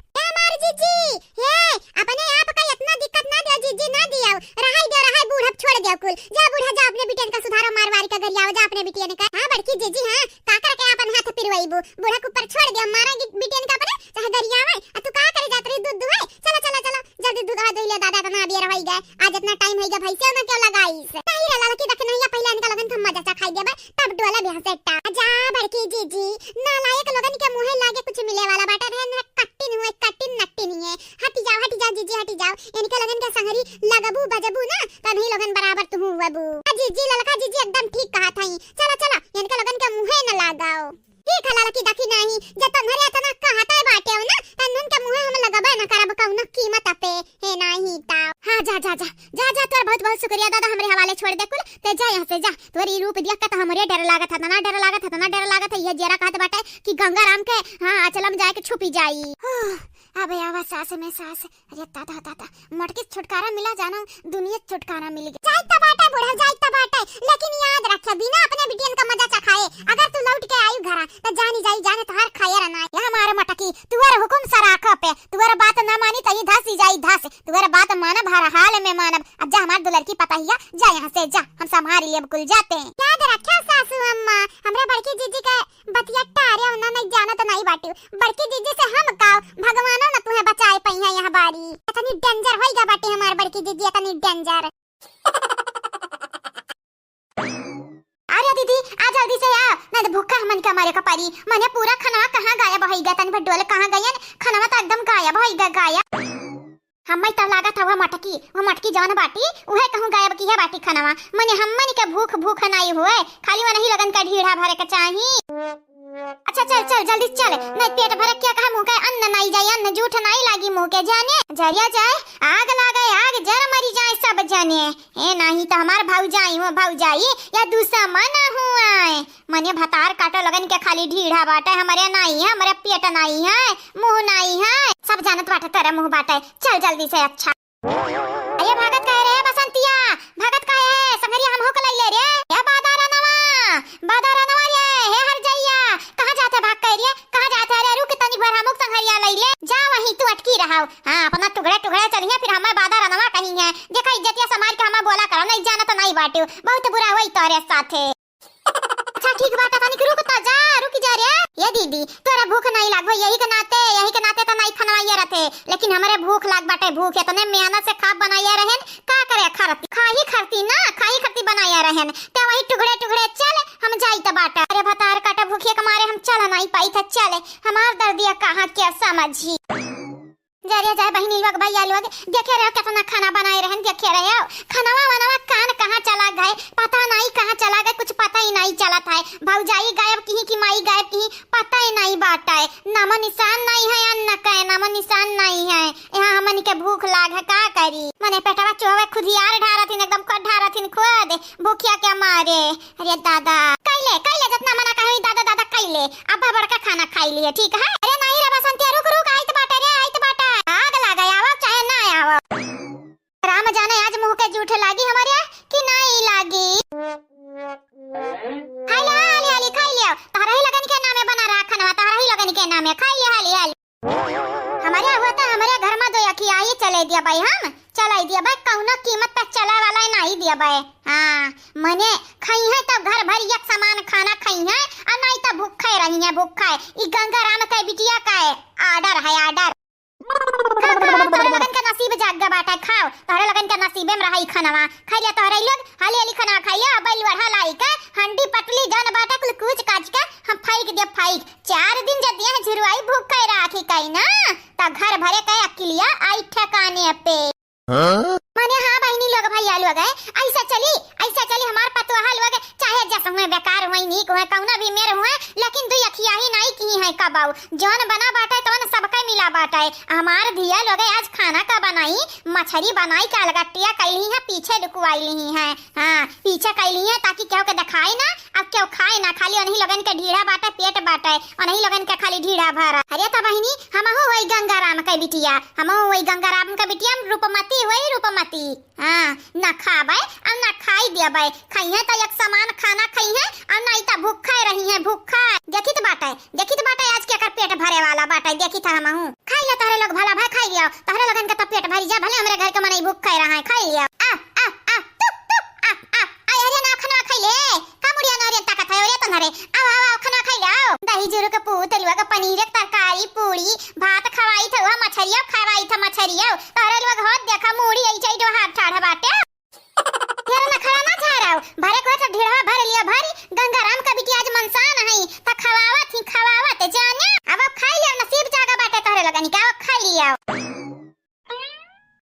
ए हमार जीजी, हे, अपने आप का इतना दिक्कत ना दियो जीजी, ना दियो, रहाई दियो, रहाई बूढ़ा छोड़ दियो कुल। जा बूढ़ा, जा अपने बिटियन का सुधारो, मार वारी का गरियाओ, जा अपने बिटियन का। हाँ बड़की जीजी, हाँ, का करके अपन हाथ पिरवाईबू? बूढ़ा के ऊपर छोड़ दियो, मारा गि-, बिटियन का अपने, चाहे गरियावे। आ तू का करे जात रही दूध दुहे? चला, चला, चला, जल्दी दूध दुहा दुह ले दादा, इतना अबेर होई गए। आज इतना टाइम होई गया, भैंसे ना क्यों लगाई से? नहीं रे ललकी, देख नहीं, पहले इनका लोगन का मजा चखाई देबे, तब डोले बिहान से टा। जा बड़की जीजी, नालायक लोगन के मुँहे लागे कुछ मिले वाला बाटे रहे, न कट्टिन हुए, कट्टिन नट्टिन हुए। हट जाओ, हट जाओ जीजी, हट जाओ। इनके लोगन के संगरी लगबू बजबू ना, तभी लोगन बराबर तुहू हुएबू। आ जीजी, ललका जीजी एकदम ठीक कहा था। चला, चला, इनके लोगन के मुँहे न लगाओ। ठीक है ललकी, देखी नहीं, जब तुम्हारे इतना कहते बाटे हो ना, तो इनके मुँहे हम लगबे न करब कौनो कीमत पे। हे नाही ता। हाँ, जा, जा, जा, जा, जा, तोर बहुत, बहुत शुक्रिया दादा, हमरे हवाले छोड़ दे कुल। ते जा यहाँ से, जा। तोर ई रूप देख के तो हमरे डर लागत है, इतना डर लागत है, इतना डर लागत है। ये जेरा कहत बाटे कि गंगा राम के, हाँ, अचलम जाए के छुपी जाई। ओह, अबे आवा सास में सास। अरे दादा, दादा, मटकी से छुटकारा मिला जानो, दुनिया से छुटकारा मिल गया। जाई तो बाटे बूढ़ा, जाई तो बाटे, लेकिन याद रखे, बिना अपने बिटियन का मजा चखाए अगर तू लौट के आई घरा, तो जानी जाई जाने तोहार खैर ना। ये हमारे मटकी, तुअर हुकुम सराखा पे, तुअर बात न मानी तई धस ही जाई धस, तुअर बात मानब हर हाल में मानब। अब जा हमार दुलर की पतहिया, जा यहाँ से जा, हम संभाल लेब कुल जाते। याद रख्या सासू अम्मा, हमरा बड़की जीजी के बतिया टारे उन्ना नहीं जानत नहीं बाटू। बड़की जीजी से हम काओ, भगवानो न तुहे बचाए पइहा यहाँ बारी। इतनी डेंजर होई गा बाटे हमार बड़की जीजी, इतनी डेंजर। अरे दीदी, आ जल्दी से आ, नहीं तो भूखा हमन के मरे का परी। मने पूरा खनवा कहाँ गायब होई गया, तनी भर डोल कहाँ गयन, खनवा तो एकदम गायब होई गया, गायब। हम्मै तो लागत है वह मटकी, वह मटकी जौन बाटी, उहे कहूँ गायब की है बाटी खनवा। मने हमन के भूख, भूख नहीं हुए, खाली वह नहीं लगन का ढीढ़ा भरे के चाही। अच्छा चल, चल, जल्दी चल, नहीं पेट भरे क्या कहा मुँह के अन्न नहीं जाए, अन्न जूठ नहीं लागी मुँह के जाने। जरिया जाए, आग लागे, आग जर मरी जाए सब जाने। ए, नाही त हमार भौजाई हो, भौजाई, या दुश्मन हुआ है। मने भतार काटो लगन के खाली ढीढ़ा बाटे, हमरे नाही है, हमरे पेट नाही है, मुँह नाही है। सब जानत बाटे तेरे मुँह बाटे। चल जल्दी से, अच्छा। अरे भागत काहे रे बसंतिया, भागत काहे है? संगरिया हमहू के लई ले रे। ए बादारनवा, बादारनवा रे, हे हर जइया, कहाँ जाते भाग के रे? कहाँ जात है रे? रुक तनी भर हमहू के संगरिया लई ले। जा वहीं तू अटकी रहो। हाँ, अपना टुकड़े टुकड़े चलिए, फिर हमें बादारनवा कही है। देखा इज्जतिया संभाल के हमें बोला करो, नहीं जाना तो नहीं बाटू, बहुत बुरा होई तोरे साथे। अच्छा ठीक बाटे, तनिक रुक तो जा, रुक जा ए, ये दीदी, तोरा भूख नाहीं लागो, यही के नाते, यही के नाते त नाहीं खनवाइए रहते, लेकिन हमरे भूख लाग बाटे, भूख। इतने मेहनत से खाब बनाइए रहेन, का करे खरती? खाही खरती ना, खाही खरती बनाइए रहेन, ते वही टुकड़े टुकड़े चल, हम जाइत बाटा। अरे भतार काटा भूखिया के मारे हम चल नाहीं पाइत है, चल, हमार दर्दिया कहाँ के समझी। जा रे, जा बहिनी लोग, भैया लोग, देखे रहो कितना खाना बनाए रहन, देखे रहो। खानवा वानवा कान कहाँ चला गए, पता नाहीं कहाँ चला गए, कुछ पता ही नाहीं चलत है। भौजाई गायब किहीं कि माई गायब किहीं, पता ही नाहीं बाटे। नामो निशान नाहीं है, अन्न का नामो निशान नाहीं है। यहाँ हमन के भूख लाग है, का करी? मने पेटवा चोहवे, खुदियार ढारथिन, एकदम कट ढारथिन खुद, भूखिया के मारे। अरे दादा, कैले, कैले, जतना मना कहे, दादा, दादा, कैले। अब बड़का खाना खाई लिए, ठीक है? अरे नाहीं रे बसंतिया, रुक, रुक, आइत बाटे रे, आइत बाटे। आग लागे, आवो चाहे ना आवो। राम जाने आज मुँह के जूठ लागी हमरे कि नाहीं लागी। खाई ले, हाली, हाली, खाई ले। तोहरे ही लगन के नामे बना रहा खनवा, तोहरे ही लगन के नामे। खाई ले, हाली, हाली। हमरे हुआ त हमरे घर में दो अखियाही चले दिया भाई, हम चलाई दिया भाई, कौनो कीमत पे चले वाला ही नाहीं दिया भाई। हाँ, मने खइहैं त घर भर एक समान खाना खइहैं, और नाहीं त भूखे रहिहैं, भूखे। ई गंगाराम के बिटिया का है, order है, order। खाओ, खाओ, तोहरे लगन के नसीब जाग गया बाटे, खाओ, तोहरे लगन के नसीबे में रहा ई खनवा। खाई ले तोहरे लोग, हाली हाली खनवा खाई ले, अब लोढ़ा लाई के, हंडी पटली जौन बाटे, कुल कूच काच के हम फेंक दे, फेंक। चार दिन जब दिया है झुरवाई भूख के राखी कई ना, त घर भरे के अकिलिया आई ठिकाने पे। हाँ? माने हाँ बहिनी लोग, भैया लोग है, ऐसा चली, ऐसा चली हमार पतोहा लोग, चाहे जस हुए, बेकार हुए, नीक हुए, कौना भी मेर हुए, लेकिन दुई अखियाही नाहीं किहीं है कबाऊ। जौन बना बाटे तौन सबके मिला बाटे। हमार धिया लोग आज खाना का बनाई, मछरी बनाई के अलगट्टिया कैली है, पीछे लुकवाई ली है। हाँ, पीछे कैली है ताकि केहू के देखाई ना, अब केहू खाए ना, खाली उन्हीं लोगन के ढीढ़ा बाटे, पेट बाटे, उन्हीं लोगन के खाली ढीढ़ा भरा। अरे त बहिनी, हमहू वही गंगाराम के बिटिया, हमहू वही गंगाराम के बिटिया, रूपमती वही रूपमती। हाँ, ना खाबे, अब ना खाई देबे, खइहे त एक समान खाना खइहे, अब नाहीं त भूखे रहिहे, भूखे। देखित बाटे, देखित बाटे आज के एकर पेट भरे वाला बाटे, देखित है हमहू। खाई ले तोहरे लोग भला भाई, खाई लियो, तोहरे लोगन के त पेट भरी जा, भले हमरे घर के मनई भूखे रहे, खाई लियो। आ, आ, आ, तु, तु, आ, आ, आ, अरे ना, खनवा खाई ले, का मुड़िया ना रे ताकत है, अरे तन्हरे, आओ, आओ, आओ, खनवा खाई ले, आओ। दही जुरु के पूत, लुआ के पनीर, तरकारी, पूरी, भात खवाई था, मछरिया खवाई था, मछरिया, तोहरे लोग होत देखा, मूड़ी ऐसे जो हाथ ठाढ़ बाटे। तेरा नखरा ना झाराओ, भरे को तो ढिढ़वा भर लिया भारी, गंगाराम का बिटिया आज मनसान है, त खवावत ही खवावत जाने। अब, अब खाई लिया, नसीब जागा बाटे तोहरे लगन के, अब खाई लिया।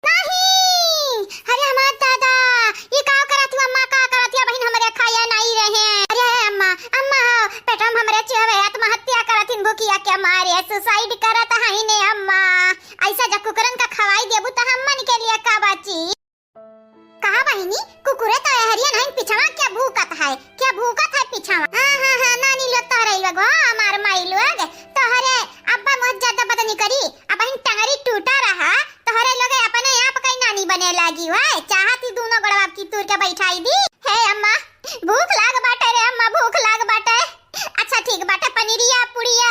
नहीं, अरे हमार दादा, ये का करत हुआ अम्मा, का करत हुआ बहिन, हमरे खाया नहीं रहे। अरे अम्मा, अम्मा हो, पेटवा में हमरे चुहवे आत्महत्या करत हिन भूखिया के मारे, suicide करत हईने अम्मा। ऐसा जब कुकुरन का खवाई देबू त हमन के लिए का बाची? कहा बहिनी, कुकुरे त एहरियन हइन, पिछवा क्या भूकत है, क्या भूकत है पिछवा? हाँ, हाँ, हाँ, नानी लोग तोहरे लोग हो, हमार माई लोग, तोहरे अब्बा मुझ ज्यादा बदनी करी, अब बहिन टंगरी टूटा रहा, तोहरे लोग अपने आप कई नानी बने लागी है, चाहत ही दोनों गोड़वा की तूर के बैठाई दी। हे अम्मा, भूख लाग बाटे रे अम्मा, भूख लाग बाटे। अच्छा ठीक बाटे, पनीरिया, पुड़िया,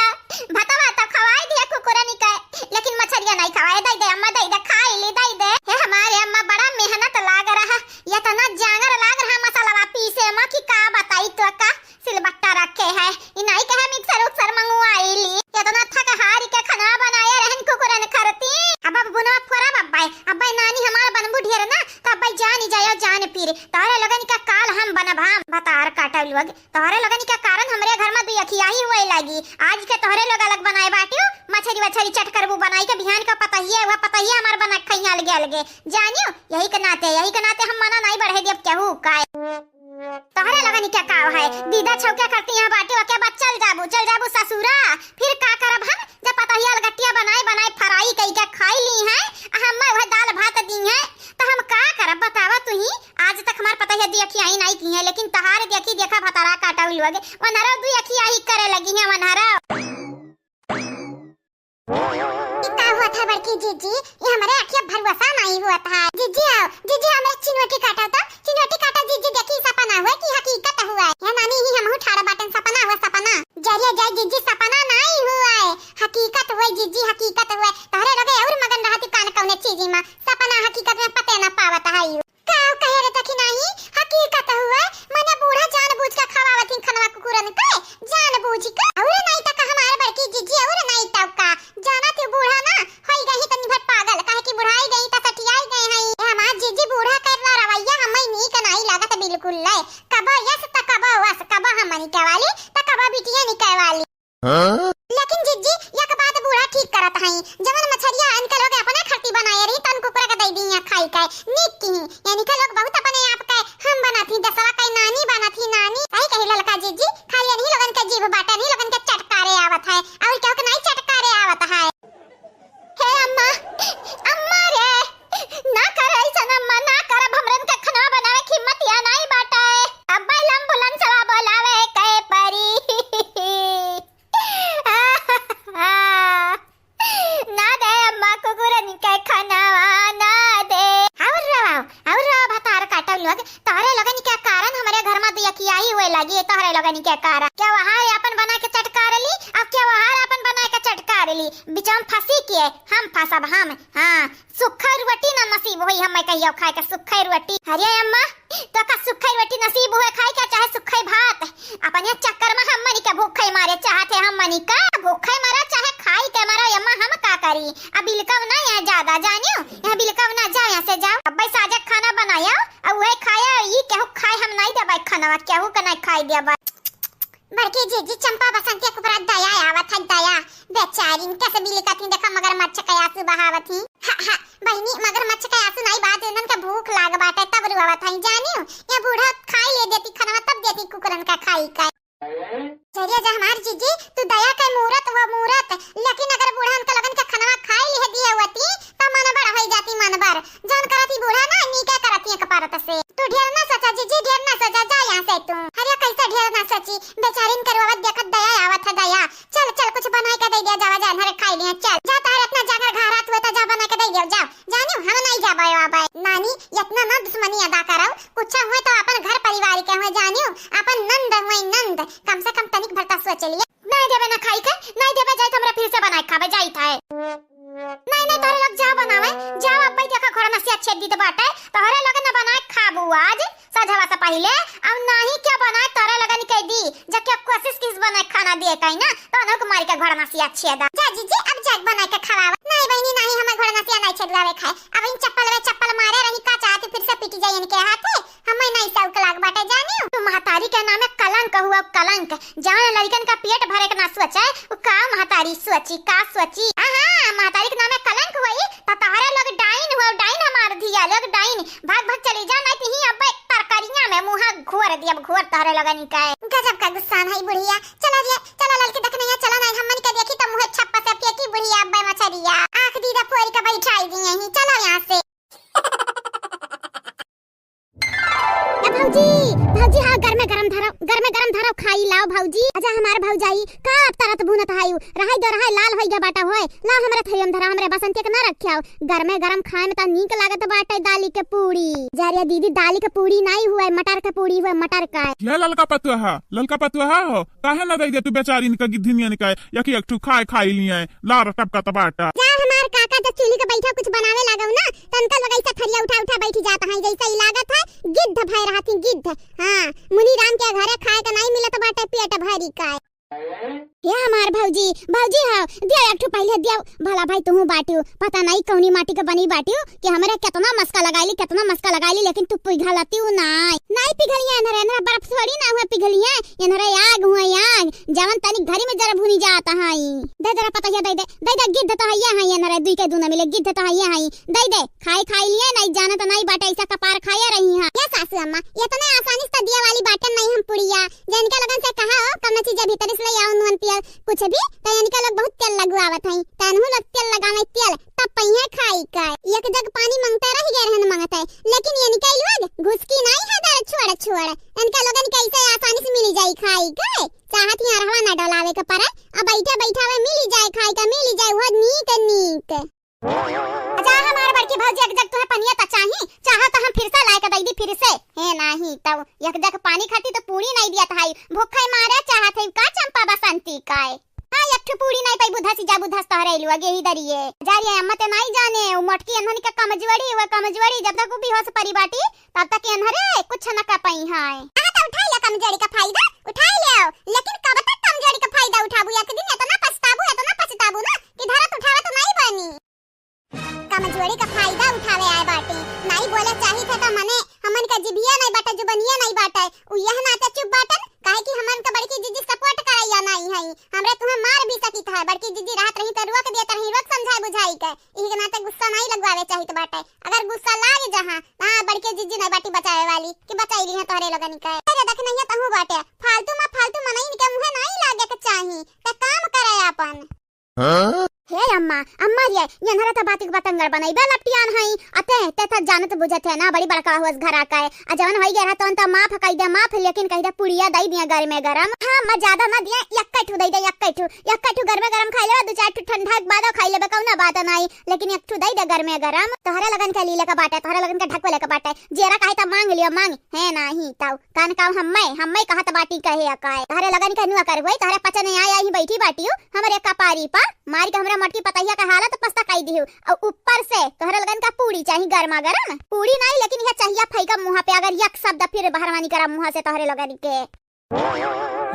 भतवा तो खवाई दिया कुकुरनी के, लेकिन मछरिया नहीं खवाए, दे दे अम्मा, दे दे, खाई ली, दे दे। हे हमारे अम्मा, बड़ा मेहनत लाग रहा, इतना जांगर लाग रहा मसाला पीसे में कि का बताई तो का, सिलबट्टा रखे है, ई नहीं कहे मिक्सर उक्सर मंगवाई ली, इतना थक हारी के खाना बनाए रहन कुकुरन खरती। अब, अब बुनवा फोरा बब्बाई, अब्बाई नानी हमार बनबू ढेर ना, तो अब्बाई जानी जायो जान पीर, तोहरे लोगन का काल हम बनब हम, भतार काटा लोग। तोहरे लोगन के कारण हमरे घर में दुई अखियाही हुए लागी। आज के तोहरे लोग अलग बनाए बाटियो, मछरी वछरी चट करबू बनाई के बिहान का पतहिए, वह पतहिए हमार बना के खइया अलगे अलगे। जानियो, यही के नाते, यही के नाते हम मना नहीं बढ़े देब केहू का। तोहरे लोगन के का है, दीदा छौके करती यहाँ बाटियो, ओके बाद चल जाबू, चल जाबू ससुरा। फिर का करब हम, जब पतहिया अलगटिया बनाए बनाए फ्राई कई के खाई ली हैं, आ हमें वह दाल भात दी हैं, तो हम का करब बतावा तू ही। आज तक हमार पतोहिया दुई अखियाही नाई की है, लेकिन तहार देखी देखा भतारा काटा हुई लोग, वनहरो दुई अखियाही करे लगी है, वनहरो। ई का हुआ था बड़की जीजी, ये हमारे अखिया भरोसा नहीं हुआ था। जीजी आओ, जीजी हमरे चिनवटी काटा तो, चिनवटी काटा जीजी, देखी सपना हुआ कि हकीकत हुआ है। या नानी ही हमहू ठाड़ बाटन, सपना हुआ सपना। जरिया जाए जीजी, सपना नहीं हुआ है, हकीकत हुआ जीजी, हकीकत हुआ। तोहरे लगे और मगन रहती कान कौने चीजी में, सपना हकीकत में पते न पावत है यू। का कहे रे देखी नाही, हकीकत हुए, मने बूढ़ा जानबूझ के खवावत ही खनवा कुकुरन के, जानबूझ के। अउर जवन मछरिया इनका लोग अपने खातिर बनाए रही, तन कुकुरा के दे दी यहाँ खाई के। नीक की, इनका लोग बहुत अपने आप के हम बनाती, दसवा के नानी बनाती, नानी। सही कही ललका जीजी, खाली इन्हीं लोगन के जीभ बाटे, इन्हीं लोगन के चटकारे आवत है, और केहू के नहीं चटकारे आवत है। हे अम्मा, अम्मा रे, ना कर ऐसन अम्मा, ना कर, अब हमरन के खाना बनावे के हिम्मत या नहीं बाटे। अब एम्बुलेंसवा बोलावे के परी। ना दे अम्मा, कुकुरन के खानावा ना दे। और रहो, और रहो भतार काटल लोग, तोहरे लोगन के कारण हमरे घर में दिया की आई हुए लगी, तोहरे लोगन के कारण। केहू अपन बना के चटकार ली, अब केहू अपन बना के चटकार ली, बीच में फंसी के हम फंसब हम। हाँ, सुखई रोटी ना नसीब होई हमें कहियो खाए के, सुखई रोटी। अरे अम्मा, तो का सुखई रोटी नसीब हुए खाए के, चाहे सुखई भात? अपने चक्कर में हमनी के भूखे मारे चाहत है, हमनी का भूखे मरा चाहे खाई के मरा, अम्मा हम का करी? अब बिलकब ना यहाँ ज्यादा जानियो, यहाँ बिलकब ना जाओ, यहाँ से जाओ। अब भाई साजा खाना बनाया, अब वही खाया, ई केहू खाए हम नहीं देबै खाना, केहू के नहीं खाए देबै। बड़की जीजी चंपा बसंती के ऊपर दया आवत है, दया। बेचारिन कैसे बिलकत ही, देखा मगरमच्छ के आंसू बहावत ही। हा, हा, बहिनी, मगरमच्छ के आंसू नहीं बहा, इनन के भूख लाग बाटे तब रुआवत है, जानियो। ये बूढ़ा खाई ले देती खाना तब देती कुकुरन का खाई का। चलिए जा हमार जीजी, तू दया के मूरत वो मूरत, लेकिन अगर बूढ़न के लोगन के खाना खाई ले दिए होती, तो मनबड़ होई जाती मनबड़। जौन करत ही बूढ़ा ना, नीके करत ही एक परत से। तू ढेर ना सोचा जीजी, ढेर ना सोचा, जा यहाँ से तू। अरे कैसे ढेर ना सोची, बेचारिन के रोवत देखत दया आवत है, दया। चल, चल, कुछ बनाई के दे दिया जावा, जा, हरे खाई लिया, चल। जा, तोहरे इतना जागर घारात हुए तो जा, बनाई के दे दिया, जा। जानियो, हम नहीं जाबे आबे। नानी, इतना ना दुश्मनी अदा करो, कुछ हुए तो अपन घर परिवार के हुए, जानियो, अपन नंद हुए, नंद। कम से कम तनिक भर तो सोच लिए। नहीं देबे ना खाई के, नहीं देबे, जाई तो हमरा फिर से बनाई खाबे, जाई था। नहीं, नहीं, तोहरे लोग जा बनावे, जाओ, अब्बे देखा घोड़ा नसिया छेद दी तो बाटे, तोहरे लोग ना बनाए खाबू आज, सजवा से पहिले, अब नाही क्या बनाए तोहरे लोगन के दी, जब क्या कोशिश किस बनाए खाना दिए कहीं ना, तो उन्हों को मार के घोड़ा नसिया छेदा। जा जीजी, अब जाग बनाए के खवावा। नहीं बहिनी, नहीं, हमें घोड़ा नसिया नहीं छेदवावे खाए, अब इन चप्पल वे चप्पल मारे रही, का चाहती फिर से पिट जाए इनके हाथे, हमें नहीं शौक लाग बाटे जानियो। तू महतारी के नामे कलंक हुआ, कलंक। जौन लड़कन का पेट भरे के ना सोचे, उ का महतारी सोची, का सोची? आहा, महतारी के नामे कलंक हुई, त तहरे लोग डाइन हुआ, डाइन हमार धिया लोग डाइन। भाग, भाग चली जा, नहीं तो ही अब तरकरिया में मुँह घोर दिया, घोर तहरे लोगन के। गजब का गुस्सा है बुढ़िया। चला रे, चला ललकी देखनैया, चला नहीं हमन के देखी त मुँह छप्पा से फेंकी बुढ़िया अब मछरिया। आँख दीदा फोड़ के बैठाई दी यहीं, चला यहाँ से। ए भौजी, भौजी, हाँ, गरमे गरम धरव, गरमे गरम धरव, खाई लाव भौजी। अच्छा हमार भौजाई, का अब तरत भुनत हायु? रहाई दो, रहाई, लाल होई गया बाटा होय। लाव हमरे थरियम धरा, हमरे बसंती के ना रख्याव। गरमे गरम खाए में त नीक लागत बाटे दाली के पूड़ी। जा रे दीदी, दाली के पूड़ी नाई हुए, मटर के पूड़ी हुए, मटर का। ये ललका पतुआ, ललका पतुआ हो, काहे ना दे दे तू बेचारी इनका गिद्धिनियन का, या कि एक ठू खाए खाई लिया, लार टपका त बाटा। जा हमार काका जब चूल्ही के बैठा कुछ बनावे लागव ना, तनका लोग ऐसा थरिया उठा उठा बैठी जात हैं, जैसे ही लागत है गिद्ध भय रहत ही गिद्ध। हाँ, मुनि राम के घरे खाए के नहीं मिलत बाटे पेट भरी का। ये हमार भौजी, भौजी हो, दिया एक ठो पहले दिया, भला भाई तुहू बाटियो, पता नहीं कौनी माटी के बनी बाटियो कि हमरे कितना मस्का लगाइली, कितना मस्का लगाइली, लेकिन तू पिघलतियो नाई, नाई पिघलिया एनरे, एनरे बर्फ थोड़ी ना हुए पिघलिया, एनरे आग हुए आग, जवन तनिक घरी में जरा भुनी जात हई। दे जरा पतैया दे दे, दे दे, गिद्ध तो हइया हई, एनरे दुई के दूना मिले, गिद्ध तो हइया हई, दे दे, खाई खाई लिए, नहीं जाना तो नहीं बाटे, ऐसा कपार खाया रही है। ये सासू अम्मा, इतने आसानी से तो दिया वाली बाटन नहीं हम पुड़िया, जनिका लोगन से कहा हो, कम चीज भीतर से ले आओ नून पियल, कुछ भी, तो इनका लोग बहुत तेल लगवावत हई, तनहु लोग तेल लगावे तेल, तब पहिए खाई का। एक जग पानी मांगते रह गए रहन मांगते, लेकिन इनका लोग घुसकी नहीं है दर छोड़ छोड़, इनका लोगन कैसे आसानी से मिल जाई खाई का। चाहत ही अरहवा ना डोलावे के पड़े, अब बैठे बैठावे मिली जाए, खाए का मिली जाए, वो नीक नीक। अच्छा हमार बड़की भौजी, एक जग तुम्हें पनिया त चाही, चाहो तो हम फिर से लाए के दई दी फिर से। हे नाही तो एक जग पानी खाती तो पूरी नहीं दिया था, भूखे मारे चाहत है का चंपा बसंती काय। हाँ, एक ठो पूरी नहीं पाई, बुधा सी जा बुधा तोहरे लुआ गेही दरिये। जा रे अम्मा ते नहीं जाने, वो मोटकी अनहनी का कमजोरी, वो कमजोरी जब तक वो बेहोश परी बाटी, तब तक एनहरे कुछ न कर पाई है। हाँ, तो उठाई ले कमजोरी का फायदा, उठाई ले, लेकिन कब तक कमजोरी का फायदा उठाबू? एक दिन इतना पछताबू, इतना पछताबू ना कि धरत उठावे तो नहीं बनी। कमजोरी का फायदा उठावे आए बाटी, नहीं बोले चाहित है तो मने हमन का जिभिया नहीं बाटे, जुबनिया नहीं बाटे, उ यह नाते चुप बाटन, काहे कि हमन का बड़की जीजी support करैया नहीं है, हमरे तुम्हें मार भी सकित है बड़की जिज्जी रहत रही त रोक देत रही, रोज समझाई बुझाई के। इही के नाते गुस्सा नाहीं लगवावे चाहित बाटे। अगर गुस्सा लाग जहाँ, त हाँ, बड़की जिज्जी नाहीं बाटी बचावे वाली कि बचाई लिहे तोहरे लोगन के। अरे देख नहीं तहूँ बाटे, फालतू मा फालतू मनइन के मुँहे नाहीं लागे के चाही, त काम करे आपन। हाँ? हे अम्मा, अम्मा रे, यनहरा त बातिक बतंगड़ बनइबे लपटियान हई। अते, ते त जानत बुझत है ना, बड़ी बड़का होस घरा का है। आ जवन होई गया रहा, तवन त माफ कई दे, माफ, लेकिन कही दे पुड़िया दई दिया गरमे गरम। हाँ, अम्मा, ज्यादा ना दिया, यक्का ठू दई दे, यक्का ठू, यक्का ठू गरमे गरम खाई लेबे, दू चार ठू ठंडा के बाद खाई लेबे, कौनो बात नाहीं, लेकिन एक ठू दई दे गरमे गरम। तोहरे लगन के लीले का बाटे, तोहरे लगन के ढकवले का बाटे, जेरा कहे त मांग लियो, मांग, है नाहीं तऊ। कौन काम हम्मे, हम्मे कहत बाटी कहे अकाए। तोहरे लगन के नुआ कर होई, तोहरे पचने आए आई बैठी बाटियो, हमरे कपारी पर मार के हमरा मटकी पतहिया का हालत पस्ता कई दिहु। और ऊपर से तोहरे लगन का पूड़ी चाही गरमा गरम। पूड़ी नाहीं, लेकिन यह चाहिया फैका मुँह पे, अगर एक शब्द फिर बहरवानी करा मुँह से तोहरे लगन के।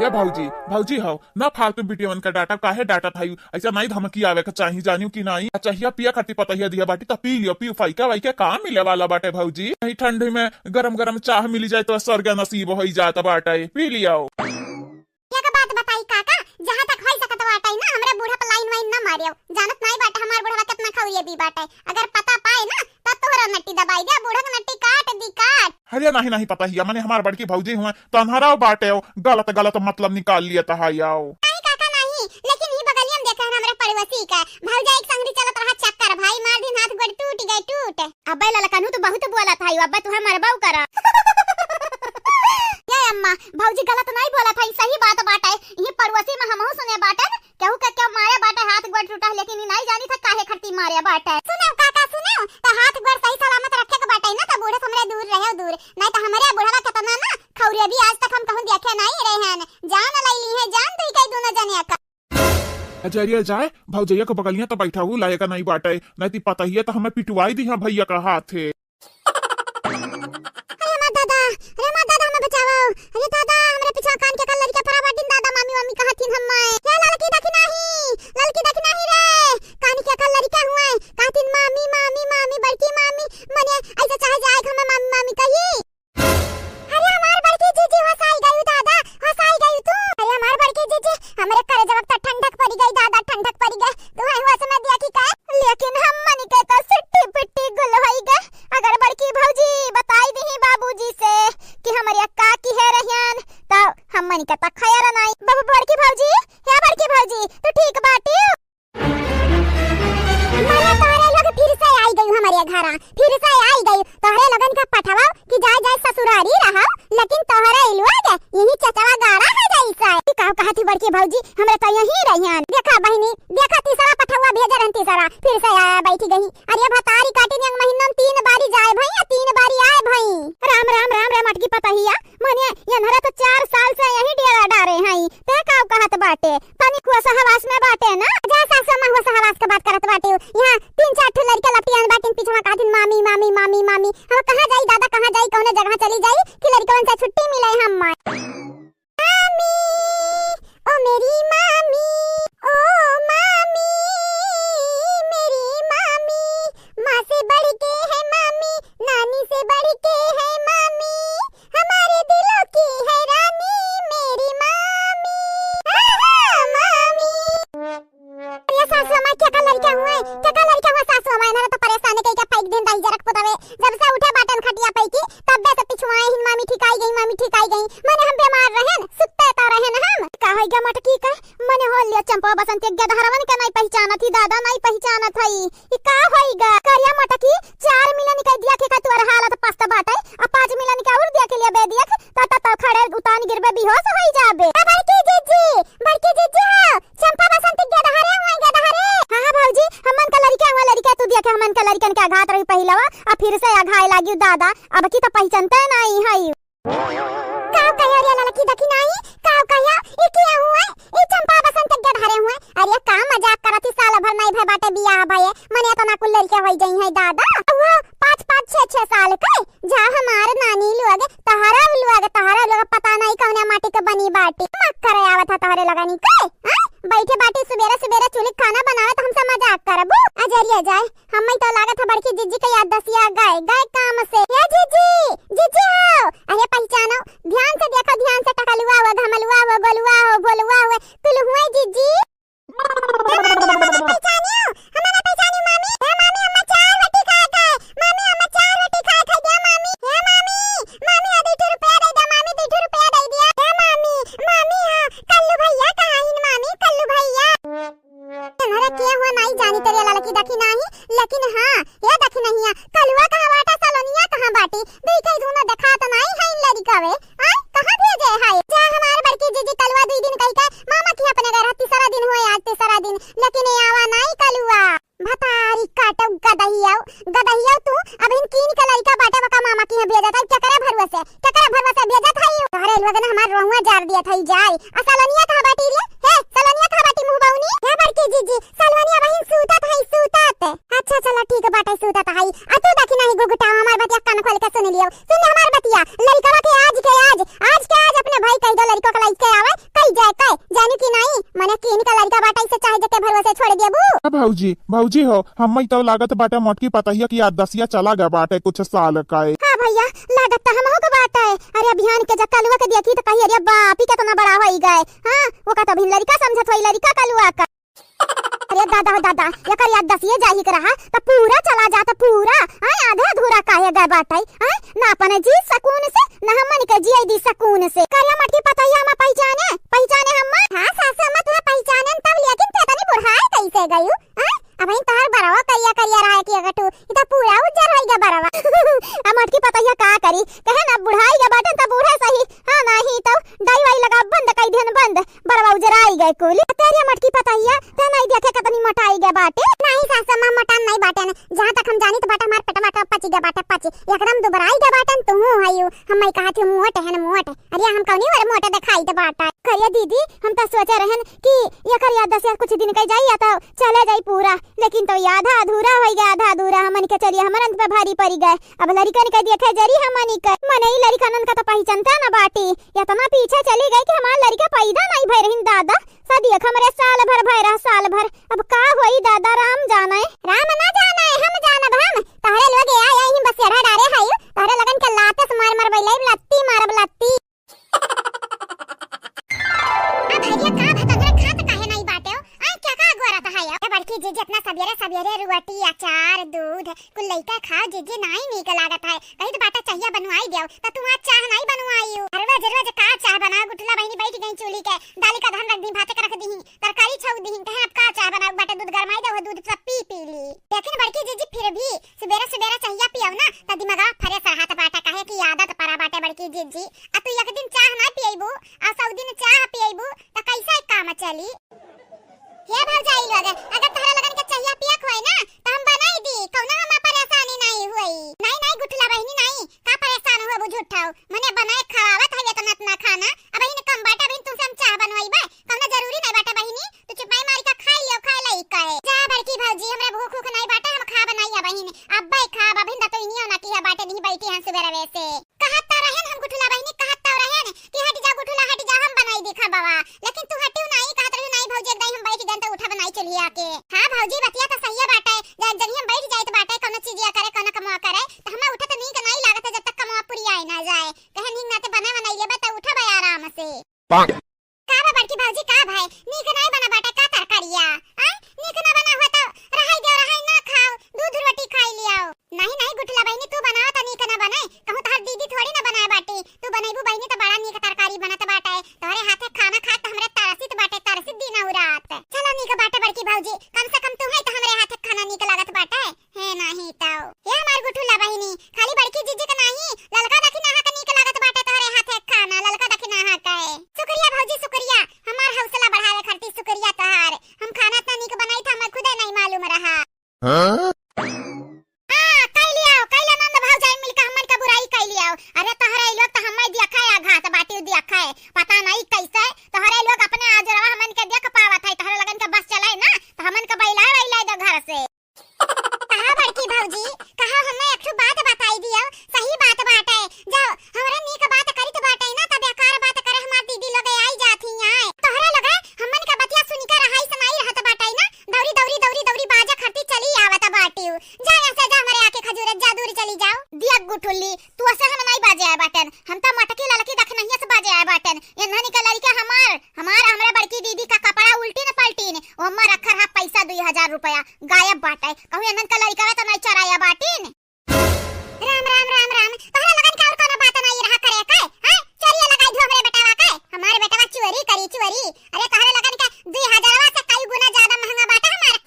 ये भौजी, भौजी हो, ना फालतू बिटियवन का डांटा, काहे डांटत हई? ऐसा नाहीं धमकी आवे के चाही, जानियो कि नाहीं? चाहिया पिया खातिर पतहिया दिया बाटी, त पी लियो, पी, फैका वैका का मिले वाला बाटे भौजी? यही ठंडी में गरम गरम चाह मिली जाए तो स्वर्ग नसीब होई जात बाटे, पी लियो। एक बात बताई काका, जहाँ तक होई सकत बाटे ना, हमरे बूढ़ा पर लाइन वाइन ना मारियो। जानत नाहीं बाटे हमार बूढ़वा कितना खौरिया भी बाटे। अगर पता पाए ना, तब तोहरा नट्टी दबाई दे, बूढ़ा के नट्टी काट दी, काट। अरे नाहीं, नाहीं पतहिया, मने हमार बड़की भौजी हुए, त अन्हरा बाटे, गलत गलत मतलब निकाल लिया तहाई आओ। नाहीं काका नाहीं, लेकिन ई बगलिया में देखे हैं हमरे पड़ोसी का, भौजाई के संगरी चलत रहा चक्कर, भाई मार दिन हाथ गोड़ टूट गए, टूट। अबे ललकनू, तू बहुत बोलत हई, अबे तुहे मरबऊ करा। ये अम्मा, भौजी गलत नाहीं बोलत हई, सही बात बाटे। यही पड़ोसी में हमहू सुने बाटन, केहू के केहू मारे बाटे, हाथ गोड़ टूटा, लेकिन ई नाहीं जानी था काहे खरती मारे बाटे। सुनो काका, सुनो, त हाथ गोड़ सही सलामत रखे के बाटे ना, त बूढ़े से हमरे दूर रहे, दूर, नाहीं त हमरे बूढ़वा केतना ना खौरे भी आज तक हम कहूँ देखे नाहीं रहे हैं, जान लई ली है, जान दुई कई दोनों जने का। अजरिया जाए, भौजैया के बगलिया त बैठा हूँ लायक नाहीं बाटे, नाहीं ती पतहिया त हमें पिटवाई दी है भैया का हाथे। अरे हमार दादा, अरे हमार दादा, हमें बचाओ। अरे दादा, हमरे पीछा कान के कल लड़का परा बाटिन दादा, मामी, मामी कहतिन हम्मे। हे ललकी देखी नाही, ललकी देखी नाही रे। कान के कल लड़का हुए, कहतिन मामी, मामी, मामी, बड़की मामी। मने ऐसे चाहे जाए कि हमें मामी, मामी कही। अरे हमार बड़की जीजी, होसाई गयू दादा, होसाई गयू तू। अरे हमार बड़की जीजी, हमरे करेजवा त ठंडक पड़ी गई दादा, ठंडक पड़ी गई। तू है होश में दिया कि का? लेकिन हमनी के त सिट्टी पिट्टी गुल होई गए। अगर बड़की भौजी बताई दिही बाबूजी से कि हमरे का किहे रहियन, त हमनी के त खैर नाई। बाबू बड़की भौजी, हे बड़की भौजी, तू ठीक बाटियो? मने तोहरे लोग फिर से आई गयू हमरे घरा, फिर से आई गयू। तोहरे लोगन का पठवाओ कि जाए जाए ससुरारी रहो, लेकिन तोहरे लोग यही चचवा गाड़ा है जैसा। ई का कहत ही बड़की भौजी, हमरे तो यही रहियन। देखा बहिनी, देखा तीसरा पठवा भेजे रहन, तीसरा फिर से आया बैठी गई। अरे भतारी काटिन एक महीना में तीन बारी जाए भई, या तीन बारी आए भई। राम राम राम रे मटकी पतहिया, मने यनहरा तो चार साल से यही डेरा डारे हई, ते का कहत बाटे? तनी हुआ सहवास में बाटे ना। जा सासू अम्मा हुआ सहवास के बात करत बाटे। यहाँ तीन चार ठो लड़के लपटियान बाटिन, पीछवा कहतिन मामी, मामी, मामी, मामी। हम कहाँ जाई दादा, कहाँ जाई, कौने जगह चली जाई कि लड़कवन से छुट्टी मिले हम माई। मामी, ओ मेरी मामी, ओ मामी, मेरी मामी, माँ से बढ़ के है मामी, नानी से बढ़ के है मामी, हमारे दिलों की है रानी मेरी मामी। आहा, मामी। अरे सासू अम्मा, क्या का लड़का हुआ है? क्या का लड़का हुआ सासू अम्मा? इन्होंने तो परेशान कई के फेंक दिन दाई जरक पुतवे। जब से उठे बाटन खटिया पे की, तब्बे से पिछुआए हिन, मामी ठिकाई गई, मामी ठिकाई गई। मने हम बीमार रहन, सुत्ते तो रहन हम। का होई गया मटकी का? मने हो लिया चंपा बसंती गदहरवन के नाई पहचानत ही दादा, नाई पहचानत हई। ई का होई गा? करिया मटकी, चार मिलन के दिया के का तोर हालत पस्त बाटे, आ पाँच मिलन के और दिया के लिए बे दिया, त, त, त खड़े उतान गिरबे, बेहोश होई जाबे। ए बड़की जीजी, बड़की जीजी हो, चंपा बसंती गदहरे हुए, गदहरे। हाँ, हाँ भौजी, हमन का लड़का हुआ, लड़का तू दिया के हमन का लड़कन के आघात रही पहिलवा, आ फिर से आघाए लागी दादा, अब की त पहचानते नाई हई। काव कह्यो रे ललकी देखी नाही, काव कह्यो, ई किया हुए, ई चंपा बसंत के धरे हुए। अरे का मजाक करत ही, साल भर नहीं भय बाटे बियाह भये, मने इतना कुल लड़के होई जाई है दादा। वो पाँच पाँच छह छह साल के, जा हमार नानी लोग, तहरा लोग, तहरा लोग पता नहीं कौने माटी के बनी बाटी। मक्कर आवत है तहरे लगनी के, हाँ? बैठे बाटी सुबेरे सुबेरे चूल्हे खाना बनावे त हमसे मजाक करबू? अजरिया जाए, हम्मे तो लागत है बड़की जिज्जी के याद दसिया गए, गए काम से। ए जिज्जी, जिज्जी हो, अरे पहचानो, ध्यान से देखो, ध्यान से टकलुआ हो, धमलुआ हो, गोलुआ हो, भोलुआ हो, तुलहुए जिज्जी। के हुआ नाई जानी तेरे ललकी दखिनही, लेकिन हाँ, ये दखिनहिया, कलुआ कहाँ बाटा, सलोनिया कहाँ बाटी? दुई कई दूनो देखात नाई है इन लड़िकवे। आय, कहाँ भेजे है? जा हमार बड़की जीजी कलुआ दुई दिन कही के मामा की अपने घर, तीसरा दिन हुए आज, तीसरा दिन, लेकिन ये आवा नाई कलुआ। भतारी काटो गदहियाओ, गदहियाओ तू, अबहिन कीन के लड़िका बाटे बका मामा की यहाँ भेजत है, केकरे भरोसे, केकरे भरोसे भेजत है? तोहरे लोगन हमार रोहुआ जार दिया था जाए। आ सलोनिया कहाँ बाटी रे? हे, सलोनिया कहाँ बाटी मुँह बउनी? हे बड़की जीजी, सलोनिया बहिन सूतत है, सूतत। अच्छा, चला ठीक बाटे, सूतत है। आ तू दखिनही घुघुटावा, हमार बतिया कान खोल के सुन लियो। सुन हमार बतिया, लड़िकवा के आज के आज, आज के आज अपने भाई कह दो लड़िकवा के लइके आवे, कई जाए कई, जानी कि नाई? मने कीन के लड़िका बाटे, इसे चाहे जेके भरोसे छोड़ देबू। ए भौजी, भौजी हो, हम्मई तो लागत बाटे मोटकी पतहिया की आदसिया चला गया बाटे कुछ साल का। हाँ भैया, लागत तो हमहू के बाटे। अरे अभियान के जब कलुआ के देखी तो कही, "अरे बाप, ई केतना बड़ा होई गए।" हाँ, वो का तो अभी लड़िका समझत होई, लड़िका कलुआ का। अरे दादा हो दादा, एकर याद दसिए जाही के रहा, त पूरा चला जात, पूरा। आय, आधा अधूरा काहे गए बाटै? आय, ना अपने जी सकून से, ना हमन के जिए दी सकून से। करिया मटकी पतैया हम पहिचाने, पहिचाने हम? हाँ सासु अम्मा, तुहे पहिचाने तब, लेकिन ते तनी बुढ़ाए कैसे गयू? आय, अबहिन तोहर बरवा करिया करिया रहा कि अगर तू, ई त पूरा उज्जर होई गए बरवा। आ मटकी पतैया का करी, कहे ना बुढ़ाई गए बाटन त बूढ़े सही। हाँ, नाही तो डाई वाई लगा बंद कई देन बंद। बरवा उजराई गए कुल। तेरे मटकी पतैया, ते नहीं देखे कतनी मोटाई गए बाटे। नहीं सासु अम्मा, मोटान नहीं बाटे न। जहाँ तक हम जानी तो बाटे हमार पेटवा तो पची गए बाटे, पची। एकदम दुबराई गए बाटे न, तुहू हयू। हम मैं कहा थी मोट है न मोट। अरे हम कौनी और मोट दिखाई दे बाटे। करिया दीदी, हम तो सोचे रहन कि एकर याद दसिया कुछ दिन कई जाई या तो चले जाई पूरा। लेकिन तो ये आधा अधूरा होई गए, आधा अधूरा। हमन के चलिए हमरन पे भारी पड़ी गए। अब लड़िकन के देखे जरी हमनी के। मने ई लड़िकनन का तो पहिचनता न बाटी। एतना पीछे चली गई कि हमार लड़िका पैदा नहीं भय रहिन दादा। सदिया हमरे साल भर भय रहा, साल भर। अब का होई दादा, राम जाने। राम ना जाने, हम जानब हम। तोहरे लोग आए, आए ही बसेरा डारे हई। तोहरे लगन के लाते से मार मार बैलाई, लत्ती मारब लत्ती। अब भैया का भतंगरा खात काहे नहीं बाटे हो? आय, क्या का गोरत है हो? ए बड़की जी, जितना सवेरे सवेरे रोटी, अचार, दूध, कुल लइका खाओ जीजी, नाई नीक लागत है। कही तो बाटा चाहिया बनवाई देव, त तू आज चाह नाई बनवाई हो। हर रोज रोज का चाह बनाओ? गुठला बहिनी बैठ गई चूल्ही के, दाली का धन रख दी, भाते का रख दी, तरकारी छौंक दी, कहे अब का चाह बनाओ? बाटा दूध गरमाई देव, दूध सब पी पी ली। लेकिन बड़की जीजी फिर भी सुबेरे सुबेरे चाहिया पियव ना, त दिमागा fresh रहत बाटा, काहे कि आदत परा बाटे बड़की जीजी। आ तू एक दिन चाह ना पियबू, आ सौ दिन चाह पियबू, त कैसे काम चली? हे भौजाई लोग, अगर तहरा लगन के चाहिया पियक होई ना, त हम बनाई दी, कौनो हमा परेशानी नहीं होई। नहीं, नहीं, गुठला बहिनी, नहीं, का परेशान होबू झूठाऊ? मने बनाए खवावत है इतना, इतना खाना, अबहिन कम बाटे, अबहिन तुमसे हम चाह बनवाई बा, कौनो जरूरी नहीं बाटे बहिनी, तू चुपाई मारी का खाई लियो, खाए लाई काए। जा बड़की भौजी, हमरा भूख उख नहीं बाटे, हम खा बनाई अबहिन, अब्बे खाब, अबहिन त तो इनियो ना किहा बाटे, नहीं बैठी हैं सुबेरवे से। कहत तो रहेन हम गुठला बहिनी, कहत तो रहेन कि हट जा गुठला, हट जा, हम बनाई दी खाबवा। लेकिन तू हटियो नाई, कहत रहियो नाई भौजी, एक दाई हम बैठ गन त उठा बनाई चुल्हिया के। हाँ भौजी, बतिया तो सही बाटे, जा जनी हम बैठ जाइत बाटे, कौनो चीजिया करे, कौनो कमवा करे, त हमें उठत नीक नाई लागत है जब तक कमवा पुरियाए ना जाए। कहे नीक नाते बना बनाई लेबे त उठबे आराम से। का बा बड़की भौजी, का भाई? नीक नाई बना बाटे का तरकारिया? आय, नीक ना बना हुआ तो रहाई देव, रहाई ना खाओ, दूध रोटी खाई लियाओ। नहीं, नहीं, गुठला बहिनी, तू बनाओ तो नीक ना बने, कहूँ तोहर दीदी थोड़ी ना बनाए बाटी, तू बनैबू बहिनी तो बड़ा नीक तरकारी बनत बाटे, तोहरे हाथे खाना खाए तो हमरे तरसित बाटे, तरसित दिन और रात। चलो नीक बाटे बड़की भौजी, कम से कम तू है तो हमरे हाथे खाना नीक लागत बाटे। हे नाही तौ। हे हमार गुठुला बहिनी, खाली बड़की जीजी के नाही, ललका दखिनहा के नीक लागत बाटे तोहरे हाथे खाना, ललका दखिनहा के। शुक्रिया भौजी, शुक्रिया, हमार हौसला बढ़ावे खातिर शुक्रिया तोहार। हम खाना इतना नीक बनाई था, हमें खुदे नहीं मालूम रहा। हाँ? हाँ, कई लियाओ, कई ले नंद भौजाई मिलके हमन के बुराई कई लियाओ। अरे तोहरे लोग तो हमें दिया खाए, आघात बाटी दिया खाए। पता नहीं कैसे तोहरे लोग अपने आजरवा हमन के देख पावत है, तोहरे लगन के बस चले ना, तो हमन के बैला वैला दो घर से। कहा बड़की भौजी, कहा हमें एक ठो बात बताई दियो, सही बात बाटे। जब हमरे नीक बात करित बाटे ना, त बेकार बात करे हमार दीदी लोग आई जात ही आए। तोहरे लोग हमन के बतिया सुन के रहाई से नाई रहत बाटे ना, दौरी, दौरी, दौरी, दौरी बाजा खरती चली आवत बाटियो। जा यहाँ से जा, हमरे आके खजूर जा दूर चली जाओ। दिया गुठुली, तू ऐसे हम नाई बाजे आए बाटन, हम तो मटकी ललकी दखिनहिया से बाजे आए बाटन। इन्हनी के लड़के हमार हमार हमरे बड़की दीदी का कपड़ा उल्टीन पलटीन, ओम्मा रखा रहा पैसा दुई हजार रुपया, गायब बाटे। कहूँ एनन का लड़िकवा तो नहीं चराया बाटीन। राम, राम, राम, राम। तोहरे लगन के और कोनो बात नहीं रहा करे के, हैं? चोरिया लगाई दू हमरे बेटवा के। हमारे बेटवा चोरी करी, चोरी। अरे तोहरे लगन के दुई हजारवा से कई गुना ज्यादा महंगा बाटे हमार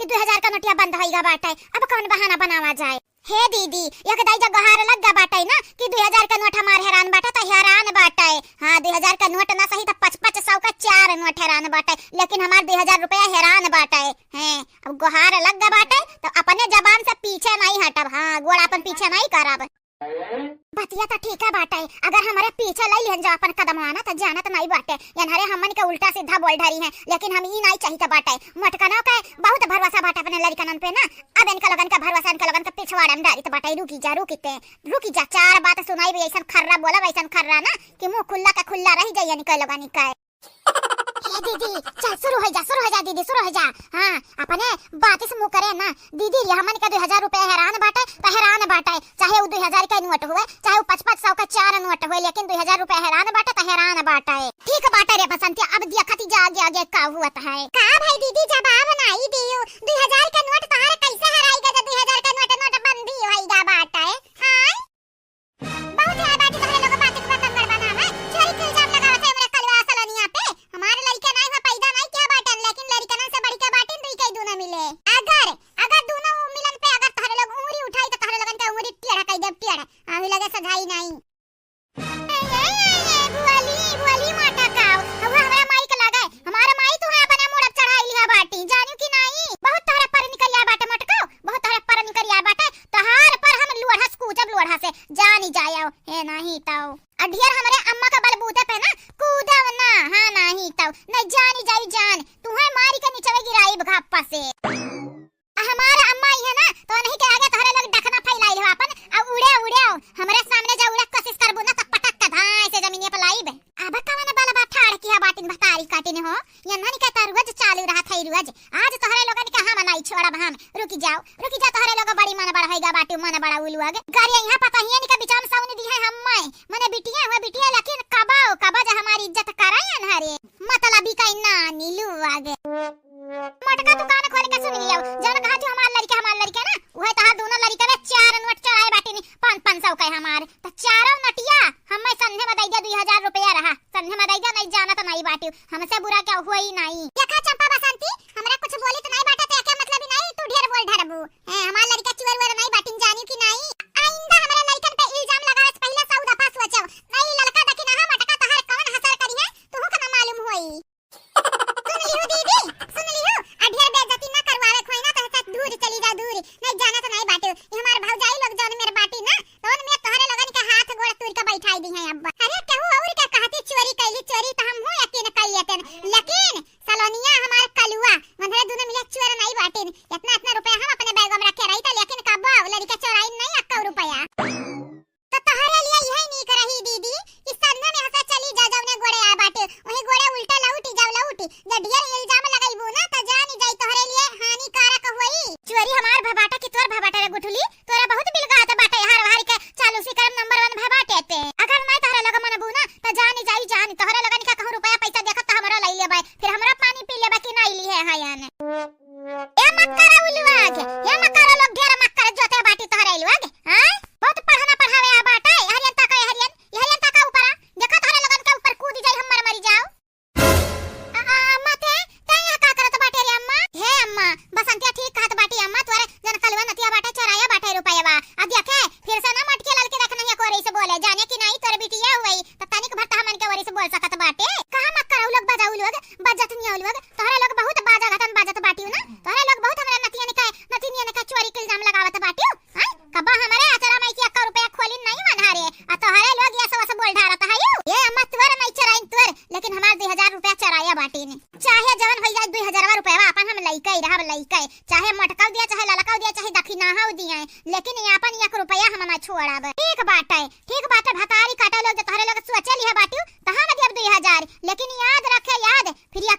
दुइ हजार का नोटिया बंद होइगा बाटे, अब कौन बहाना बनावा जाए? हे दीदी, एक दाई जब गोहार लग गा बाटे ना कि दुइ हजार का नोट हमार हेरान बाटे, त हेरान बाटे। हाँ, दुइ हजार का नोट ना सही त पच पच सौ का चार नोट हेरान बाटे, लेकिन हमार दुइ हजार रुपया हेरान बाटे। हैं, अब गोहार लग गा बाटे, त अपने जबान से पीछे नहीं हटब। हाँ, गोड़ अपन पीछे नहीं करब। बतिया त ठीक है बाटे, अगर हमरे पीछे लई लिहन जा अपन कदमवा ना, त जानत नहीं बाटे, यनहरे हमन के उल्टा सीधा बोल ढरी हैं, लेकिन हम ई नहीं चाहित बाटे। मोटकनो के बहुत भरोसा बाटे अपने लड़िकनन पे ना, अब इनका लोगन का भरोसा इनका लोगन के पिछवाड़े में डारित बाटे। रुकी जा, रुकी ते, रुकी जा, चार बात सुनाई भी ऐसन खर्रा बोलब, ऐसन खर्रा ना कि मुंह खुल्ला का खुल्ला रह जाई इनका लोगन का। ए दीदी, चल शुरू हो जा, शुरू हो जा दीदी, शुरू हो जा। हाँ, अपने बात से मुँह करे ना। दीदी, ये हमन के दुइ हजार रुपया हेरान बाटे, त हेरान बाटे, चाहे उ दुइ हजार के नोट हुए, चाहे उ पच पच सौ के चार नोट हुए, लेकिन दुइ हजार रुपया हेरान बाटे, त हेरान बाटे। ठीक बाटे रे बसंतिया, अब देखत ही जा आगे आगे का हुआ त है। का भाई दीदी, जवाब नाई दियो, दुइ हजार के नोट तोहरे कैसे हेराई गा, दुइ हजार के नोट नोटबंदी होई गा बाटे, आय? बहुत है बाटी तोहरे लोग बाटी के बतंगड़ बनावे, चोरी के इल्जाम लगावत है हमरे कलवा सलोनिया पे। हमार लड़िका नाई हुआ, पैदा नाई किया बाटन, लेकिन लड़िकनन से बढ़ के बाटिन दुई कई दूना मिले। अगर, अगर दूनो मिलन पे अगर तोहरे लोग उंगली उठाई तो तोहरे लोगन के उंगली टेढ़ा कई देब, टेढ़ा। आही लगे सधाई नाई। ए, ए, ए, ए, बुआली, बुआली माटा काव, हवा हमरा माई के लगे, हमार माई तू है अपने मुड़प चढ़ाई लिया बाटी, जानियो कि नाई? बहुत तोहरे पर निकरिया बाटे मोटकाव, बहुत तोहरे पर निकरिया बाटे, तोहार पर हम लोढ़ा से कूदब लोढ़ा से, जानी जायव, हे नाही तौ। अ ढेर हमरे अम्मा का बलबूते पे ना कूदव ना, हाँ नाही तौ, नहीं जानी जाई जान, तुहे मारी के निचवे गिराइब घापा से। अ हमार अम्मा आई है ना, तो उन्हीं के आगे तोहरे लोग डखना फैलाई हो अपन, अ उड़े उड़े, हमरे सामने जा उड़े कोशिश करबू ना, तो पटक के धाए से जमीनिया पर लाइब। अब कवन बलबा ठाड़ किहा बाटिन भतारी काटिन हो, यन्हन के तो रोज चालू रहत है रोज। आज तोहरे लोगन के हम नाई छोड़ब हम। रुकी जाओ, रुकी जा, तोहरे लोग बड़ी मन बढ़ाई गा बाटू, मन बड़ा उलुआ गे। गाड़ी यहाँ पता ही इनका बिचाम साउनी दी है हम मैं। मने बिटिया हुआ बिटिया, लेकिन कबो, कबो जा हमारी इज्जत करे अनहरे। मतलबी का इन्ना नीलू आगे। मोटका दुकान खोल के सुन लियो, जौन कहा जो हमार लड़िका, हमार लड़िका ना, वह तहार दोनों लड़िका में चार नोट चढ़ाए बाटिन, पाँच, पाँच सौ के हमार। त चारों नोटिया हमें संझे में दई दे, दुई हजार रुपया रहा, संझे में दई दे, नहीं जानत नहीं बाटियो, हमसे बुरा क्या हुआ ही नहीं। देखा चंपा बसंती, हमरा कुछ बोली तो नहीं बाटे, तो क्या मतलब ही नहीं, तू ढेर बोल ढरबू। ए, हमार लड़िका चुअर वुअर नहीं बाटिन, जानियो कि नहीं? आइंदा हमरा लड़िकन पे इल्जाम लगावे से पहले सौ दफा सोचो। नहीं लड़का देखी ना, हम अटका तहार कौन हसर करी है, तुहू के ना मालूम होई। सुन लिहू दीदी, सुन लिहू, आ ढेर बेइज्जती ना करवावे खोई ना, तो दूर चली जा, दूर। नहीं जानत नहीं बाटे, ये हमार भौजाई लोग जौन मेर बाटी ना, तो उनमें तोहरे लोगन के हाथ गोड़ तूर के बैठाई दी है अब। अरे केहू और के कहती चोरी कैली, चोरी तो हम हूँ यकीन कर लेते, लेकिन सलोनिया हमार कलुआ, मनहरे दोनों मिले चोर नहीं बाटिन। इतना, इतना रुपया हम अपने बैग में रखे रही था, लेकिन कब्बो लड़िका चोराई नहीं अक्का रुपया। तो तोहरे लिए यही नीक रही दीदी, कि संझा में हंसा चली जा, जौने गोड़े आ बाटे, वही गोड़े उल्टा लौटी जाओ लौटी। जे ढेर इल्जाम लगाइबू ना, तो जानी जाई तोहरे लिए हानिकारक होई। चोरी हमार भबाटा कि तोर भबाटा रे गुठली, तोरा बहुत बिलगात बाटे, हार हार के चालू सी करम नंबर वन भबाटे ते। अगर नहीं तोहरे लोग मनबू ना, तो जानी जाई जानी, तोहरे लोगन का कहूँ रुपया पैसा देखत तो हमरो लई लेबे, फिर हमरो पानी पी लेबे कि नहीं ली है हायन। ए मक्करा उलुआग, ए मक्करा लोग ढेर मक्करा जोते बाटी तोहरे लोग, हाँ? बहुत पढ़ना पढ़ावे आ बाटे, हरियन तक, हरियन, हरियन तक ऊपर आ, देखा तोहरे लोगन के ऊपर कूद जाई, हम मर मरी जाओ। आ, आ, अम्मा ते, ते यहाँ का करत बाटे रे अम्मा? हे अम्मा, बसंतिया ठीक कहत बाटी अम्मा, तोरे जन कलुआ नतिया बाटे, चोराया बाटे रुपयवा। अब देखे, फिर से ना मटके ललके रख नहीं कोरे से बोले, जाने कि नहीं तोर बिटिया हुई, त तनिक भर त हमन के ओरी से बोल सकत बाटे। कहाँ मक्करा उ लोग बजाऊ लोग, बजत नहीं उ लोग, तोहरे लोग बहुत बाजा घटन बाजत बाटियो ना, तोहरे लोग बहुत हमरा नतियन के, नतिनियन के चोरी के इल्जाम लगावत बाटियो। हाँ? कब्बा हमरे अचरा में कि अक्का रुपया खोलिन नहीं मनहरे, आ तोहरे लोग ये सब बोल ढारत है यू। ये अम्मा तोर नहीं चराइन तोर, लेकिन हमार दुई हजार रुपया चराया बाटिन। चाहे जवन होई जाए दुई हजारवा रुपया अपन हम लइके ही रहब लइके, चाहे मटकाऊ दिया, चाहे ललकाऊ दिया, चाहे दखिनाहाऊ दिया, लेकिन ये अपन एक रुपया हम ना छोड़ब। ठीक बाटे, ठीक बाटे, भतारी काटे लोग, जो तोहरे लोग सोचे लिहे बाटियो, त हम दियब दुई हजार, लेकिन याद रखे, याद, फिर ये